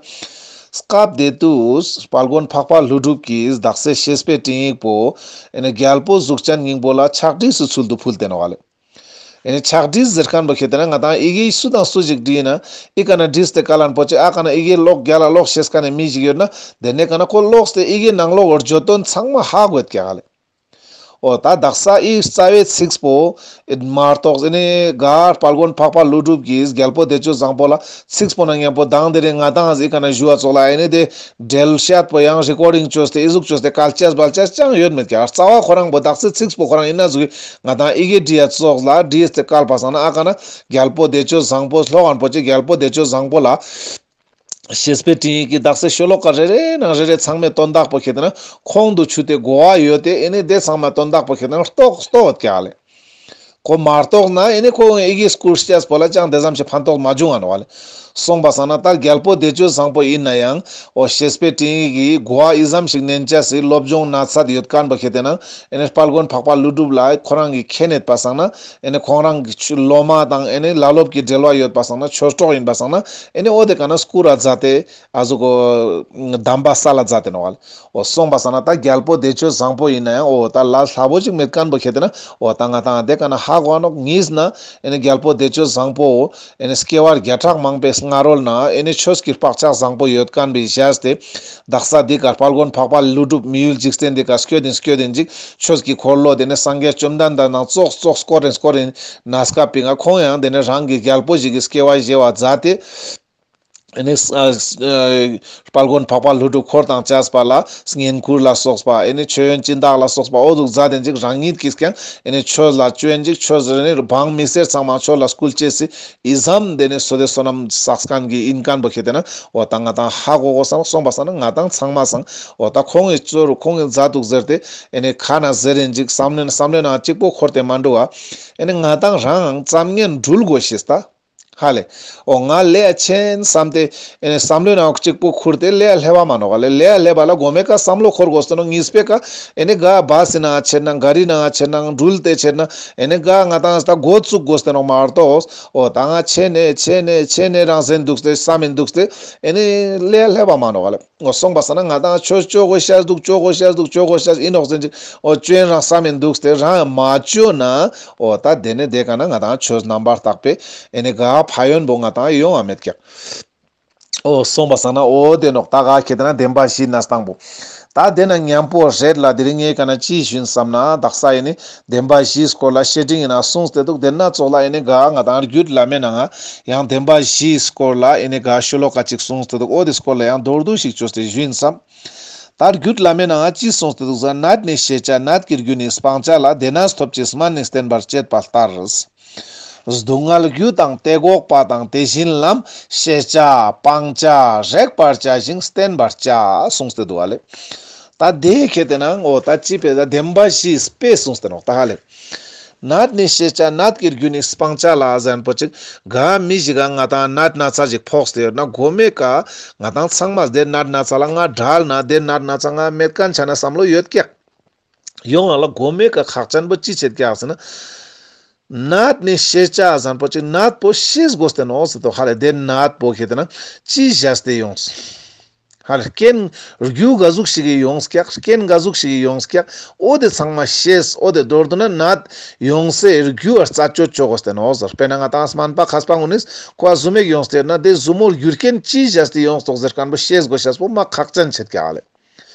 སྐབས་དེ་དུས་དཔལ་མགོན་འཕགས་པ་ཀླུ་སྒྲུབ་ཀྱིས་དག་ས་བཤེས་པའི་སྤྲིངས་ཡིག་པོ་ཨེ་ནི་རྒྱལ་པོ་གཟུགས་ཅན་སྙིང་པོ་ལ་ཕྱག་བྲིས་སུ་ཚུལ་དུ་ཕུལ་ཏེ་ནོག་ལེ། ཨེ་ནི་ཕྱག་བྲིས་ཟེར་མཁན་པོ་ཁེ་ཏེ་ན་ང་དང་ཡི་གེ་སུ་དང་སུ་ཞིག་བྲིས་ན་ཨི་ཀ་ན་བྲིས་ཏེ་ཀ་ལན་པོ་ཅི་ཨ་ཀ་ན་ཡི་གེ་ཀློག་རྒྱལ་ལ་ཀློག་ཤེས་མཁན་ནི་མི་ཞིག་ཡོད་ན་དེ་ནས་ཀ་ན་ཁོ་ཀློག་སྟེ་ཡི་གེ་ནང་ལོགས་བརྗོད་དོན་ཚང་མ་ཧ་གོ་ཡོད་ཀྱག་ལེ། འོ་ད་དག་ས་ཨི་རྩ་བའི་ཚིགས་པོ་ཨེ་མ་གཏོགས་ཨེ་ནི་ག་དཔལ་མགོན་འཕགས་པ་ཀླུ་སྒྲུབ་ཀྱིས་རྒྱལ་པོ་བདེ་སྤྱོད་བཟང་པོ་ལ་ཚིགས་པོ་ནང་མཉམ་པོ་དང་དེ་རིང་ང་དང་ཨི་ཀ་ན་ཞུ་བ་ཙོགས་ལ་ཨེ་ནི་དེ་འགྲེལ་བཤད་པོ་ཡང་རི་ཀོར་ཌིང་བཅོས་ཏེ་ཨི་ཟུག་བཅོས་ཏེ་ཀལ་ཅེས་བལ་ཅེས་ཅང་ཡོད་མེད་ཀྱག་རྩ་བ་ཁོ་རང་པོ་དག་ས་ཚིགས་པོ་ཁོ་རང་ཨི་ན་ཟུག་ང་དང་ཨི་གེ་བྲིས་ཡ་ཙོགས་ལ་བྲིས་ཏེ་ཀལ་པ་སང་ན་ཨ་ཀ་ན་རྒྱལ་པོ་བདེ་སྤྱོད་བཟང་པོ་སློབ་མཁན་པོ་ཅི་རྒྱལ་པོ་བདེ་སྤྱོད་བཟང་པོ་ལ། བཤེས་པའི་སྤྲིངས་ཡིག་གི་དག་ས་ཤོ་ལོ་ཀ་རེ་རེ་ནང་རེ་རེ་ཚང་མའི་དོན་དག་པོ་ཁེ་ཏེ་ན་ཁོང་དུ་ཆུད་དེ་གོ་བ་ཡོད་དེ་ཨེ་ནི་དེ་ཚང་མ་དོན་དག་པོ་ཁེ་ཏེ་ན་རྟོགས་རྟོགས་ཀྱག་ལེ། ཁོ་མ་རྟོགས་ན་ཨེ་ནི་ཁོ་ཨི་གེ་སྐུར་ཤེས་པོ་ལ་ཅང་དེ་ཙམ་ཞིག་ཕན་ཐོགས་མ་བྱུང་ང་ནོག་ལེ། སོང་པ་སང་ན་ད་རྒྱལ་པོ་བདེ་སྤྱོད་བཟང་པོ་ཡིན་ན་ཡང་འོ་བཤེས་པའི་སྤྲིངས་ཡིག་གི་གོ་བ་ཨི་ཙམ་ཞིག་ནན་ཅེས་སི་སློབ་སྦྱོང་ན་ཚད་ཡོད་མཁན་པོ་ཁེ་ཏེ་ན་ཨེ་ནི་དཔལ་མགོན་འཕགས་པ་ཀླུ་སྒྲུབ་ལ་ཁོ་རང་གི་མཁྱེན་ཡོད་པ་སང་ན་ཨེ་ནི་ཁོང་རང་གི་སློབ་མ་དང་ཨེ་ནི་བླ་སློབ་ཀྱི་འབྲེལ་བ་ཡོད་པ་སང་ན་ཆོས་གྲོགས་ཡིན་པ་སང་ན་ཨེ་ནི་འོ་དེ་ཀ་ན་སྐུ་ར་མཛད་དེ་ཨ་ཟུག་གོ་གདམས་པ་ས་ལ་མཛད་དེ་ནོག་ལེ། འོ་སོང་པ་སང་ན་ད་རྒྱལ་པོ་བདེ་སྤྱོད་བཟང་པོ་ཡིན་ན་ཡང་འོ་ད་ལ་སླ་པོ་ཅིག་མེད་མཁན་པོ་ཁེ་ཏེ་ན་འོ་ད་ང་དང་དེ་ཀ་ན་ཧ་གོ་ནོག་གཉིས་ན་ཨེ་ནི་རྒྱལ་པོ་བདེ་སྤྱོད་བཟང་པོ་ཨེ་ནི་སྐྱེ་བ་བརྒྱ་ཕྲག་མང་པོའི་སྔ་རོལ་ན་ཨེ་ནི་ཆོས་ཀྱི་བག་ཆགས་བཟང་པོ་ཡོད་མཁན་པའི་བཞག་སྟེ་དག་ས་འདི་ཀ་དཔལ་མགོན་འཕགས་པ་ཀླུ་སྒྲུབ་མི་ཡུལ་འཇིག་རྟེན་འདི་ཀ་སྐྱོད་དེ་སྐྱོད་དེ་ཅིག་ཆོས་ཀྱི་འཁོར་ལོ་དེ་ནི་སངས་རྒྱས་བཅོམ་ལྡན་འདས་ནང་ཙོགས་ཙོགས་སྐོར་རིན་སྐོར་རིན་ན་སྐབས་པི་ང་ཁོང་ཡང་དེ་ནི་རང་གི་རྒྱལ་པོ་ཞིག་གི་སྐྱེ་བ་བཞེས་པ་མཛད་དེ། ཨེ་ནི་ཨ་ཨ་དཔལ་མགོན་འཕགས་པ་ཀླུ་སྒྲུབ་འཁོར་དང་བཅས་པ་ལ་བསྙེན་བཀུར་ལ་སོགས་པ་ཨེ་ནི་མཆོད་ཡོན་སྦྱིན་བདག་ལ་སོགས་པ་འོ་ཟུག་མཛད་དེ་ཅིག་རང་ཉིད་ཀྱིས་ཀྱང་ཨེ་ནི་ཆོས་ལ་སྤྱོད་ཅིག་ཆོས་ཨེ་ནི་འབངས་མི་སེར་ཚང་མ་ཆོས་ལ་བསྐུལ་ཅེས་སི་ཨི་ཙམ་དེ་ནི་བསོད་བདེ་བསོད་ནམས་བསགས་མཁན་གྱི་ཡིན་མཁན་པོ་ཁེ་ཏེ་ན་འོ་ད་ང་དང་ཧ་གོ་གོ་སང་སོང་པ་སང་ན་ང་དང་ཚང་མ་སང་འོ་ད་ཁོང་གི་ཅོ་རུ་ཁོང་གི་མཛད་འདུག་ཟེར་ཏེ་ཨེ་ནི་ཁ་ན་ཟེར་རིན་ཅིག་བསམ་བློའི་བསམ་བློའི་ནང་གཅིག་པོ་འཁོར་ཏེ་མ་འགྲོ་བ་ཨེ་ནི་ང་དང་རང་ཙམ་ངན་འགྲུལ་དགོས་ཤེས་ད། ཧ་ལེ། འོ་ང་ལས་ཆེན་བསམ་སྟེ་ཨེ་ནི་བསམ་བློའི་ནང་གཅིག་པོ་ཁུར་ཏེ་ལས་སླ་པ་མ་ནོག་ལེ། ལས་སླ་པ་ལ་གོ་མེ་ཀ་བསམ་བློ་འཁོར་དགོས་ཏེ་ནོག་གཉིས་པའི་ཀ་ཨེ་ནི་ག་བ་སི་ནང་ཆེན་ན་ག་རི་ནང་ཆེན་ན་འགྲུལ་ཏེ་ཆེན་ན་ཨེ་ནི་ག་ང་དང་ད་འགོ་བཙུགས་དགོས་ཏེ་ནོག་མ་གཏོགས་འོ་ད་ང་ཆེན་ནེ་ཆེན་ནེ་ཆེན་ནེ་རང་བསམ་འདུག་སྟེ་བསམ་མི་འདུག་སྟེ་ཨེ་ནི་ལས་སླ་པ་མ་ནོག་ལེ། འོ་སོང་པ་སང་ན་ང་དང་ཆོས་ཅོ་དགོས་ཤེས་འདུག་ཅོ་དགོས་ཤེས་འདུག་ཅོ་དགོས་ཤེས་ཡིན་ནོག་ཟེར་ཅིག་འོ་ཅོ་ཡིན་རང་བསམ་མི་འདུག་སྟེ་རང་མ་ཅོ་ན་འོ་ད་དེ་ནི་དེ་ཀ་ན་ང་དང་ཆོས་རྣམ་པར་དག་པའི་ཨེ་ནི་ག་ཕན་ཡོན་པོ་ང་དང་ཡོང་བ་མེད་ཀྱག་འོ་སོང་པ་སང་ན་འོ་དེ་ནོག་ད་ག་ཁེ་ཏེ་ན་བདེན་པ་བཞིའི་གནས་སྟངས་པོ། ད་དེ་ན་མཉམ་པོ་རེད་ལ་དེ་རིང་ངས་ཀ་ན་ཅི་ཞུ་ཡིན་བསམ་ན་དག་ས་ཨེ་ནི་བདེན་པ་བཞིའི་སྐོར་ལ་བཤེས་སྤྲིངས་ཡིན་ན་གསུངས་ཏེ་འདུག་དེ་ན་ཙོགས་ལ་ཨེ་ནི་ག་ང་དང་རྒྱུད་བླ་མའི་ནང་ཡང་བདེན་པ་བཞིའི་སྐོར་ལ་ཨེ་ནི་ག་ཤོ་ལོ་ཀ་ཅིག་གསུངས་ཏེ་འདུག་འོ་དེ་སྐོར་ལ་ཡང་མདོར་བསྡུས་ཤིག་བཅོས་ཏེ་ཞུ་ཡིན་བསམ། ད་རྒྱུད་བླ་མའི་ནང་ཅི་གསུངས་ཏེ་འདུག་ཟེར་ན། ནད་ནི་ཤེས་བྱ་ནད་ཀྱི་རྒྱུ་ནི་སྤང་བྱ་ལ། དེ་ནས་ཐོབ་ཅིང་སྨན་ནི་བསྟེན་པར་བྱེད་པ་ལྟར། སྡུག་བསྔལ་རྒྱུ་དང་དེ་འགོག་པ་དང་དེ་བཞིན་ལམ། ཤེས་བྱ་སྤང་བྱ་རེག་པར་བྱ་ཞིང་བསྟེན་པར་བྱ་གསུངས་ཏེ་འདུག་ཨ་ལེ། ད་དེ་ཁེ་ཏེ་ན་འོ་ད་ཅི་པེ་ད་བདེན་པ་བཞིའི་དཔེ་གསུངས་ཏེ་ནོག་ད་ཧ་ལེ། ནད་ནི་ཤེས་བྱ་ནད་ཀྱི་རྒྱུ་ནི་སྤང་བྱ་ལ་ཟེར་མཁན་པོ་ཅིག་ག་མི་ཞིག་ག་ང་དང་ནད་ན་ཚ་ཞིག་ཕོག་སྟེ་ཡོད་ན་གོ་མེ་ཀ་ང་དང་ཚང་མ་དེ་ནད་ན་ཚ་ལ་ང་བྲལ་ན་དེ་ནད་ན་ཚ་ང་མེད་མཁན་ཆ་ན་བསམ་བློ་ཡོད་ཀྱག་ཡོང་ང་ལ་གོ་མའེ་ཀ་ཁག་ཅན་པོ་ཅི་ཆེད་ཀྱག་ཟེར་ན། ནད་ནི་ཤེས་བྱ་ཟེར་ཁན་པོ་ཅིག་ནད་པོ་ཤེས་དགོས་ཏེ་ནོག་ཟེར་དོ། ཧ་ལེ་དེ་ནད་པོ་ཁེ་ཏེ་ན་ཅི་བྱས་ཏེ་ཡོངས། ཧ་ལེ་རྐྱེན་རྒྱུ་ག་ཟུག་ཞིག་གི་ཡོངས་ཀྱག། རྐྱེན་ག་ཟུག་ཞིག་གི་ཡོངས་ཀྱག། འོ་དེ་ཚང་མ་ཤེས། འོ་དེ་མདོར་བསྡུ་ན་ནད་ཡོང་སའི་རྒྱུ་བ་རྩད་གཅོད་ཅོ་དགོས་ཏེ་ནོག་ཟེར། དཔེར་ན་ང་ཏང་སྨན་པ་མཁས་པ་གུན་ནིས་ཁོ་ཟུར་མོ་ཡོངས་ཏེ་ན་དེ་ཟུར་མོ་རྒྱུ་རྐྱེན་ཅི་བྱས་ཏེ་ཡོངས་ཏོག་ཟེར་ཁན་པོ་ཤེས་དགོས་ཤེས་པོ་མ་ཁག་ཅན་ཆེད་ཀྱག་ལེ།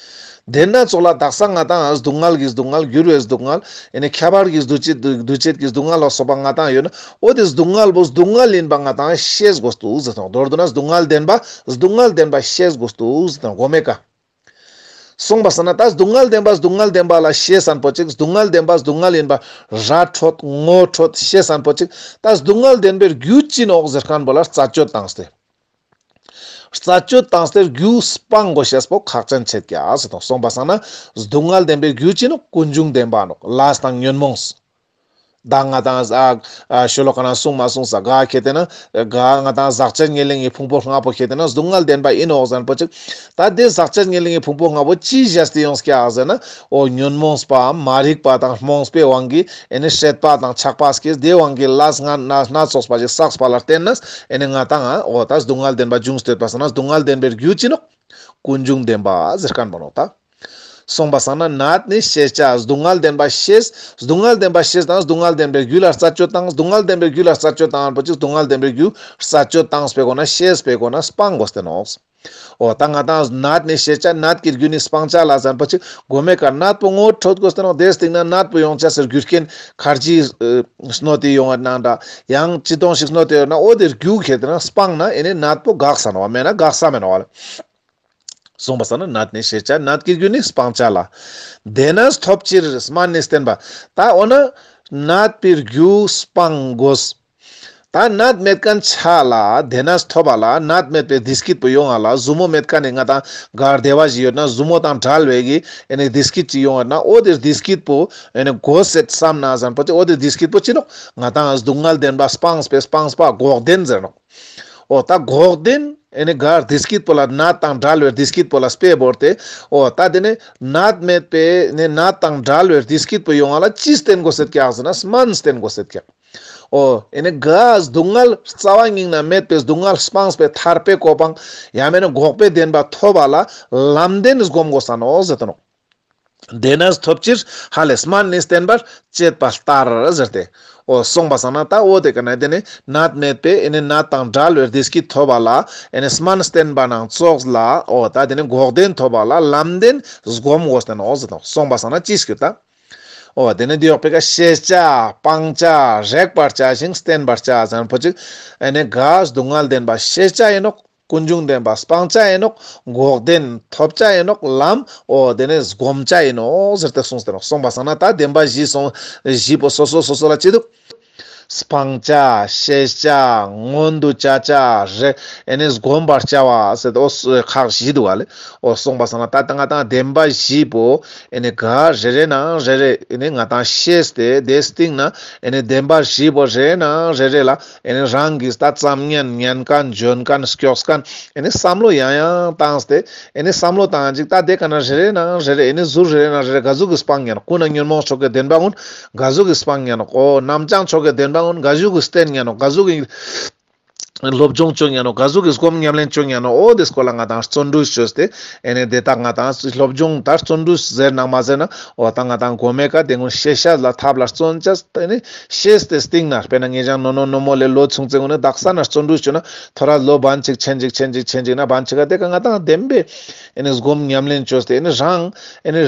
དེ་ན་ཙོགས་ལ་དག་ས་ང་ཏང་སྡུག་བསྔལ་གྱི་སྡུག་བསྔལ། འགྱུར་བའི་སྡུག་བསྔལ། ཨེ་ནེ་ཁྱབ་པ་གི་འདུ་བྱེད་འདུ་བྱེད་ཀྱི་སྡུག་བསྔལ་ལ་སོགས་པ་ང་ཏང་ཡོད་ན། འོ་དེ་སྡུག་བསྔལ་པོ་སྡུག་བསྔལ་ཡིན་པ་ང་ཏང་ཤེས་དགོས་ཏེ་འདུག་ཟེར་དང་། མདོར་བསྡུ་ན་སྡུག་བསྔལ་བདེན་པ་སྡུག་བསྔལ་བདེན་པ་ཤེས་དགོས་ཏེ་འདུག་ཟེར་དང་། གོ་མའེ་ཀ་སོང་པ་སང་ན་ད་སྡུག་བསྔལ་བདེན་པ་སྡུག་བསྔལ་བདེན་པ་ལ་ཤེས་ཁན་པོ་ཅིག། སྡུག་བསྔལ་བདེན་པ་སྡུག་བསྔལ་ཡིན་པ་ར་འཕྲོད་ངོ་འཕྲོད་ཤེས་ཁན་པོ་ཅིག། ད་སྡུག་བསྔལ་བདེན་པའི་རྒྱུ་ཅི་ནོག་ཟེར་ཁན་པོ་ལ་རྩད་གཅོད་བཏང་སྟེ། རྩད་གཅོད་བཏང་སྟེ་རྒྱུ་སྤང་དགོས་ཤེས་པོ་ཁག་ཅན་ཆེད་ཀྱག་ཟེར་དང་། སོང་པ་སང་ན་སྡུག་བསྔལ་བདེན་པའི་རྒྱུ་ཅི་ནོག། ཀུན་འབྱུང་བདེན་པ་ནོག། ལས་དང་ཉོན་མོངས། ད་ང་ཏང་ཨ་ཨ་ཤོ་ལོ་ཀ་ན་གསུངས་མ་གསུངས་ས་ག་ཁེ་ཏེ་ན་ག་ང་ཏང་ཟག་བཅས་ཉེར་ལེན་གྱི་ཕུང་པོ་ལྔ་པོ་ཁེ་ཏེ་ན་སྡུག་བསྔལ་བདེན་པ་ཡིན་ནོག་ཟེར་ཁན་པོ་ཅིག། ད་དེ་ཟག་བཅས་ཉེར་ལེན་གྱི་ཕུང་པོ་ལྔ་པོ་ཅི་བྱས་ཏེ་ཡོངས་ཀྱག་ཟེར་ན། འོ་ཉོན་མོངས་པའམ་མ་རིག་པ་དང་རྨོངས་པའི་དབང་གིས་ཨེ་ནེ་སྲེད་པ་དང་ཆགས་པ་སྐྱེས། དེའི་དབང་གིས་ལས་སྣ་སྣ་ཚོགས་པ་ཞིག་བསགས་པ་ལ་བརྟེན་ནས་ཨེ་ནེ་ང་ཏང་ཨ་འོ་ད་སྡུག་བསྔལ་བདེན་པ་འབྱུང་སྟེ་ཡོད་པ་སང་ན་སྡུག་བསྔལ་བདེན་པའི་རྒྱུ་ཅི་ནོག། ཀུན་འབྱུང་བདེན་པ་ཟེར་ཁན་པོ་ནོག་ད། སོང་པ་སང་ན་ནད་ནི་ཤེས་བྱ། སྡུག་བསྔལ་བདེན་པ་ཤེས། སྡུག་བསྔལ་བདེན་པ་ཤེས་དང་སྡུག་བསྔལ་བདེན་པའི་རྒྱུ་ལ་རྩད་གཅོད་བཏང་། སྡུག་བསྔལ་བདེན་པའི་རྒྱུ་ལ་རྩད་གཅོད་བཏང་ཁན་པོ་ཅིག། སྡུག་བསྔལ་བདེན་པའི་རྒྱུ་རྩད་གཅོད་བཏང་སྤེ་གོ་ན་ཤེས་སྤེ་གོ་ན་སྤང་དགོས་ཏེ་ནོག། འོ་ད་ང་ཏང་ནད་ནི་ཤེས་བྱ། ནད་ཀྱི་རྒྱུ་ནི་སྤང་བྱ་ལ་ཟེར་ཁན་པོ་ཅིག། གོ་མའེ་ཀ་ནད་པོ་ངོ་འཕྲོད་དགོས་ཏེ་ནོག། དེའི་སྟེང་ན་ནད་པོ་ཡོང་ཅེས་སི་རྒྱུ་རྐྱེན་ཁར་ཇི་ཨ་སྣོད་དེ་ཡོང་བ་ནང་འདྲ། ཡང་ཅི་དོང་ཞིག་སྣོད་དེ་ཡོད་ན་འོ་དེ་རྒྱུ་ཁེ་ཏེ་ན་སྤངས་ན་ཨེ་ནེ་ནད་པོ་འགག་ས་ནོག་མེད་ན་འགག་ས་མེད་ནོག་ལེ། སོང་པ་སང་ན་ནད་ནི་ཤེས་བྱ། ནད་ཀྱི་རྒྱུ་ནི་སྤང་བྱ་ལ། དེ་ནས་ཐོབ་ཕྱིར་སྨན་ནི་བསྟེན་པ། ད་འོ་ན་ནད་པའི་རྒྱུ་སྤང་དགོས། ད་ནད་མེད་ཁན་ཆ་ལ་དེ་ནས་ཐོབ་པ་ལ་ནད་མེད་པའི་བདེ་སྐྱིད་པོ་ཡོང་ང་ལ་ཟུར་མོ་མེད་ཁན་ནི་ང་ཏང་ག་བདེ་བ་ཞིག་ཡོད་ན་ཟུར་མོ་དང་བྲལ་བའི་གི་ཨེ་ནེ་བདེ་སྐྱིད་ཅིག་ཡོང་ང་ན་འོ་དེ་བདེ་སྐྱིད་པོ་ཨེ་ནེ་དགོས་སེད་བསམ་ན་ཟེར་ཁན་པོ་ཅིག། འོ་དེ་བདེ་སྐྱིད་པོ་ཅི་ནོག། ང་ཏང་སྡུག་བསྔལ་བདེན་པ་སྤངས་པའི་སྤངས་པ་འགོག་བདེན་ཟེར་ནོག། འོ་ད་འགོག་བདེན་ཨེ་ནེ་ག་བདེ་སྐྱིད་པོ་ལ་ནད་དང་བྲལ་བའི་བདེ་སྐྱིད་པོ་ལ་སྤེ་བོར་ཏེ། འོ་ད་དེ་ནེ་ནད་མེད་པའི་ནི་ནད་དང་བྲལ་བའི་བདེ་སྐྱིད་པོ་ཡོང་ང་ལ་ཅི་བསྟེན་དགོས་སེད་ཀྱག་ཟེར་ན་སྨན་བསྟེན་དགོས་སེད་ཀྱག། འོ་ཨེ་ནེ་ག་སྡུག་བསྔལ་རྩ་བ་ཉིད་ནས་མེད་པའི་སྡུག་བསྔལ་སྤངས་པའི་ཐར་པའི་གོ་འཕང་ཡང་མེད་ན་འགོག་པའི་བདེན་པ་ཐོབ་པ་ལ་ལམ་བདེན་སྒོམ་དགོས་ས་ནོག་ཟེར་དོ་ནོག། དེ་ནས་ཐོབ་ཕྱིར་ཧ་ལས་སྨན་ནི་བསྟེན་པར་བྱེད་པ་ལྟར་ཟེར་ཏེ། འོ་སོང་པ་སང་ན་ད་འོ་དེ་ཀ་ན་དེ་ནི་ནད་མེད་པའི་ཨེ་ནི་ནད་དང་བྲལ་བའི་བདེ་སྐྱིད་ཐོབ་པ་ལ་ཨེ་ནི་སྨན་བསྟེན་པ་ནང་ཙོགས་ལ་འོ་ད་དེ་ནི་འགོག་བདེན་ཐོབ་པ་ལ་ལམ་བདེན་སྒོམ་དགོས་ཏེ་ནོག་ཟེར་དང་། སོང་པ་སང་ན་ཅི་སྐྱོད་ད། འོ་དེ་ནི་དེ་ཡོག་པའི་ཀ་ཤེས་བྱ་སྤང་བྱ་རེག་པར་བྱ་ཞིང་བསྟེན་པར་བྱ་ཟེར་ཁན་པོ་ཅིག། ཨེ་ནི་ག་སྡུག་བསྔལ་བདེན་པ་ཤེས་བྱ་ཡིན་ནོག། ཀུན་འབྱུང་བདེན་པ་སྤང་བྱ་ཡིན་ནོག། འགོག་བདེན་ཐོབ་བྱ་ཡིན་ནོག། ལམ་འོ་དེ་ནི་སྒོམ་བྱ་ཡིན་ནོག་ཟེར་ཏེ་གསུངས་ཏེ་ནོག། སོང་པ་སང་ན་ད་བདེན་པ་བཞི་སོང་བཞི་པོ་སོ་སོ་སོ་སོ་ལ་ཅི་འདུག། སྤང་བྱ་ཤེས་བྱ་མངོན་དུ་བྱ་བྱ་རེ་ཨེ་ནི་སྒོམ་པར་བྱ་བ་ཟེར་ཏེ་འོ་ཁག་བཞི་འདུག་བ་ལེ། འོ་སོང་པ་སང་ན་ད་ད་ང་ཏང་བདེན་པ་བཞི་པོ་ཨེ་ནི་ག་རེ་རེ་ནང་རེ་རེ་ཨེ་ནི་ང་ཏང་ཤེས་ཏེ་དེ་སྟེང་ན་ཨེ་ནི་བདེན་པ་བཞི་པོ་རེ་ནང་རེ་རེ་ལ་ཨེ་ནི་རང་གིས་ད་ཙམ་ཉན་ཉན་ཁན་འཇོན་ཁན་སྐྱོགས་ཁན་ཨེ་ནི་བསམ་བློ་ཡང་ཡང་བཏང་སྟེ་ཨེ་ནི་བསམ་བློ་བཏང་ཅིག། ད་དེ་ཀ་ན་རེ་རེ་ནང་རེ་རེ་ཨེ་ནི་ཟུར་རེ་རེ་ནང་རེ་རེ་ག་ཟུག་གི་སྤང་ཉན་ནོག། ཀུན་ནས་ཉོན་མོངས་ཕྱོགས་ཀྱི་བདེན་པ་ཀུན་ག་ཟུག་གི་སྤང་ཉན་ནོག། འོ་རྣམ་བྱང་ཕྱོགས་ཀྱི་བདེན་པ་ཀུན་ག་ཟུག་གི་བསྟེན་ཉན་ནོག། ག་ཟུག་གི་སློབ་སྦྱོང་ཅོ་ཉན་ནོག། ག་ཟུག་གི་སྒོམ་ཉམས་ལེན་ཅོ་ཉན་ནོག། འོ་དེ་སྐོར་ལ་ང་ཏང་བརྩོན་འགྲུས་ཅོས་ཏེ་ཨེ་ནི་དེ་དག་ང་ཏང་སློབ་སྦྱོང་ད་བརྩོན་འགྲུས་ཟེར་ནང་མ་ཟེར་ན་འོ་ད་ང་ཏང་གོ་མའི་ཀ་དེ་ཀུན་ཤེས་བྱ་ལ་ཐབས་ལ་བརྩོན་བྱས་ཏེ་ཨེ་ནི་ཤེས་ཏེ་སྟིང་ནེ་དཔེར་ན་ངེད་ཅག་ནོ་ནོ་ནོ་མོ་ལེ་ལོ་ཆུང་ཙེ་ཀུན་ནི་དག་ས་ནེ་བརྩོན་འགྲུས་ཅོས་ན་ཐོ་རས་ལོ་བན་ཅིག་ཆེན་ཅིག་ཆེན་ཅིག་ཆེན་ཅིག་ན་བན་ཅིག་ག་དེ་ཀ་ང་ཏང་བདེན་པའི་ཨེ་ནི་སྒོམ་ཉམས་ལེན་ཅོས་ཏེ་ཨེ་ནི་རང་ཨེ་ནི་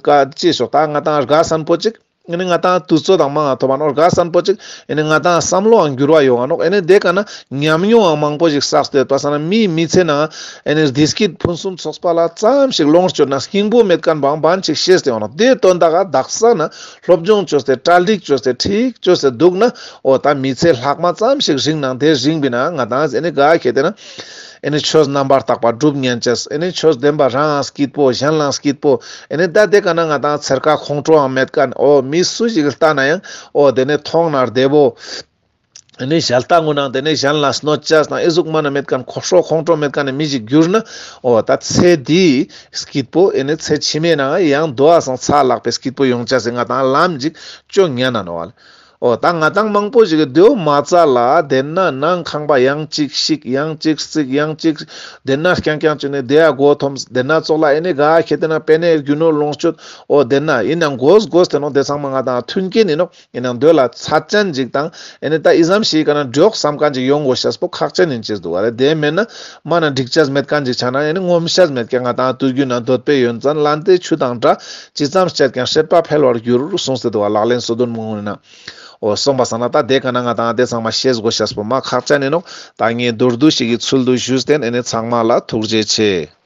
ཀ་ཅི་ཞོག་ད་ང་ཏང་དགའ་སན་པོ་ཅིག། ཨེ་ནི་ང་ཏང་དུས་ཚོད་དང་མང་ང་ཐོབ་པ་ནོག། དགའ་སན་པོ་ཅིག། ཨེ་ནི་ང་ཏང་བསམ་བློའང་འགྱུར་བ་ཡོང་ང་ནོག། ཨེ་ནི་དེ་ཀ་ན་ཉམས་མྱོང་ཡང་མང་པོ་ཞིག་བསགས་ཏེ་ཡོད་པ་སང་ན་མིའི་མི་ཚེ་ནང་ཨེ་ནི་བདེ་སྐྱིད་ཕུན་སུམ་ཚོགས་པ་ལ་ཙམ་ཞིག་ལོངས་སྤྱོད་ན་སྙིང་པོ་མེད་ཁན་བང་བན་ཅིག་ཤེས་ཏེ་ཡོང་ནོག། དེ་དོན་དག་ག་དག་ས་ནེ་སློབ་སྦྱོང་ཅོས་ཏེ་གྲ་སྒྲིག་ཅོས་ཏེ་ཁྲིག་ཅོས་ཏེ་འདུག་ན་འོ་ད་མི་ཚེ་ལྷག་མ་ཙམ་ཞིག་རིང་ནང་དེ་རིང་པའི་ནང་ང་ཏང་ཨེ་ནི་ག་ཁེ་ཏེ་ན་ཨེ་ནི་ཆོས་རྣམ་པར་དག་པ་སྒྲུབ་ཉན་ཅེས། ཨེ་ནི་ཆོས་བདེན་པ་རང་ཡང་སྐྱིད་པོ་གཞན་ལའང་སྐྱིད་པོ། ཨེ་ནི་ད་དེ་ཀ་ན་ང་ཏང་ཚེར་ཁ་ཁོང་ཁྲོའང་མེད་ཁན། འོ་མི་སུ་ཞིག་གིས་ལྟ་ན་ཡང་འོ་དེ་ནི་མཐོང་ན་བདེ་པོ། ཨ་ནི་ཞལ་ལྟ་ངུ་ནང་དེ་ནས་གཞན་ལ་གནོད་ཅས་དང་ཨེ་ཟུག་མ་ན་མེད་མཁན་ཁོ་ཧྲོ་ཁོང་ཁྲོ་མེད་མཁན་ནི་མི་ཞིག་གྱུར་ན། འོ་ད་ཚེ་འདིའི་སྐྱིད་པོ་ཨེ་ནི་ཚེ་ཕྱི་མའི་ནང་ཡང་དོ་བ་སང་ཚ་ལག་པའི་སྐྱིད་པོ་ཡོང་ཅས་སི་ང་དང་ལམ་ཞིག་ཅོ་ཉན་ན་ནོག་ལེ། འོ་ད་ང་དང་མང་པོ་ཞིག་གི་དེའོ་མ་ཚ་ལ་དེ་ན་ནང་ཁང་པ་ཡང་ཅིག་ཤིག་ཡང་ཅིག་རྩིག་ཡང་ཅིག་དེ་ན་རྐྱང་རྐྱང་ཅིག་ནས་དེ་ཡ་སྒོ་ཐོམས་དེ་ན་ཙོག་ལ་ཨེ་ནི་ག་ཁེ་དེ་ན་པེ་ནེ་རྒྱུ་ནོར་ལོངས་སྤྱོད། འོ་དེ་ན་ཡིན་ནང་གོས་གོས་དེ་ནོག་དེ་ཚང་མ་ང་དང་མཐུན་རྐྱེན་ཡིན་ནོག་ཡིན་ནང་དོ་ལ་ཚ་ཅན་ཅིག་དང་ཨེ་ནི་ད་ཨི་ཙམ་ཞིག་ག་ན་འཇོག་བསམ་མཁན་ཅིག་ཡོང་དགོས་ཤེས་པོ་ཁག་ཅན་ཡིན་ཅེས་འདུག་ག་ལེ། དེ་མེད་ན་མ་ན་འགྲིག་ཅས་མེད་མཁན་ཅིག་ཆ་ན་ཨེ་ནི་ངོམས་ཤེས་མེད་ཀྱང་ང་དང་དུས་རྒྱུན་ན་འདོད་པའི་ཡོན་ཙན་ལན་ཏེ་ཆུ་དང་འདྲ། ཅི་ཙམ་སྤྱད་ཀྱང་སྲེད་པ་འཕེལ་བར་འགྱུར་གསུངས་ཏེ་འདུག་ག་ལག་ལེན་སོ་བདུན་མང་པོའི་ནང་། འོ་སོང་པ་སང་ན་ད་དེ་ག་ན་ང་དང་དེ་ཚང་མ་ཤེས་དགོས་ཤེས་པོ་མ་ཁག་ཅན་ཡིན་ནོག་ད་ངས་མདོར་བསྡུས་ཤིག་གི་ཚུལ་དུ་ཞུས་ཏེ་ཨེ་ནི་ཚང་མ་ལ་ཐུགས་རྗེ་ཆེ།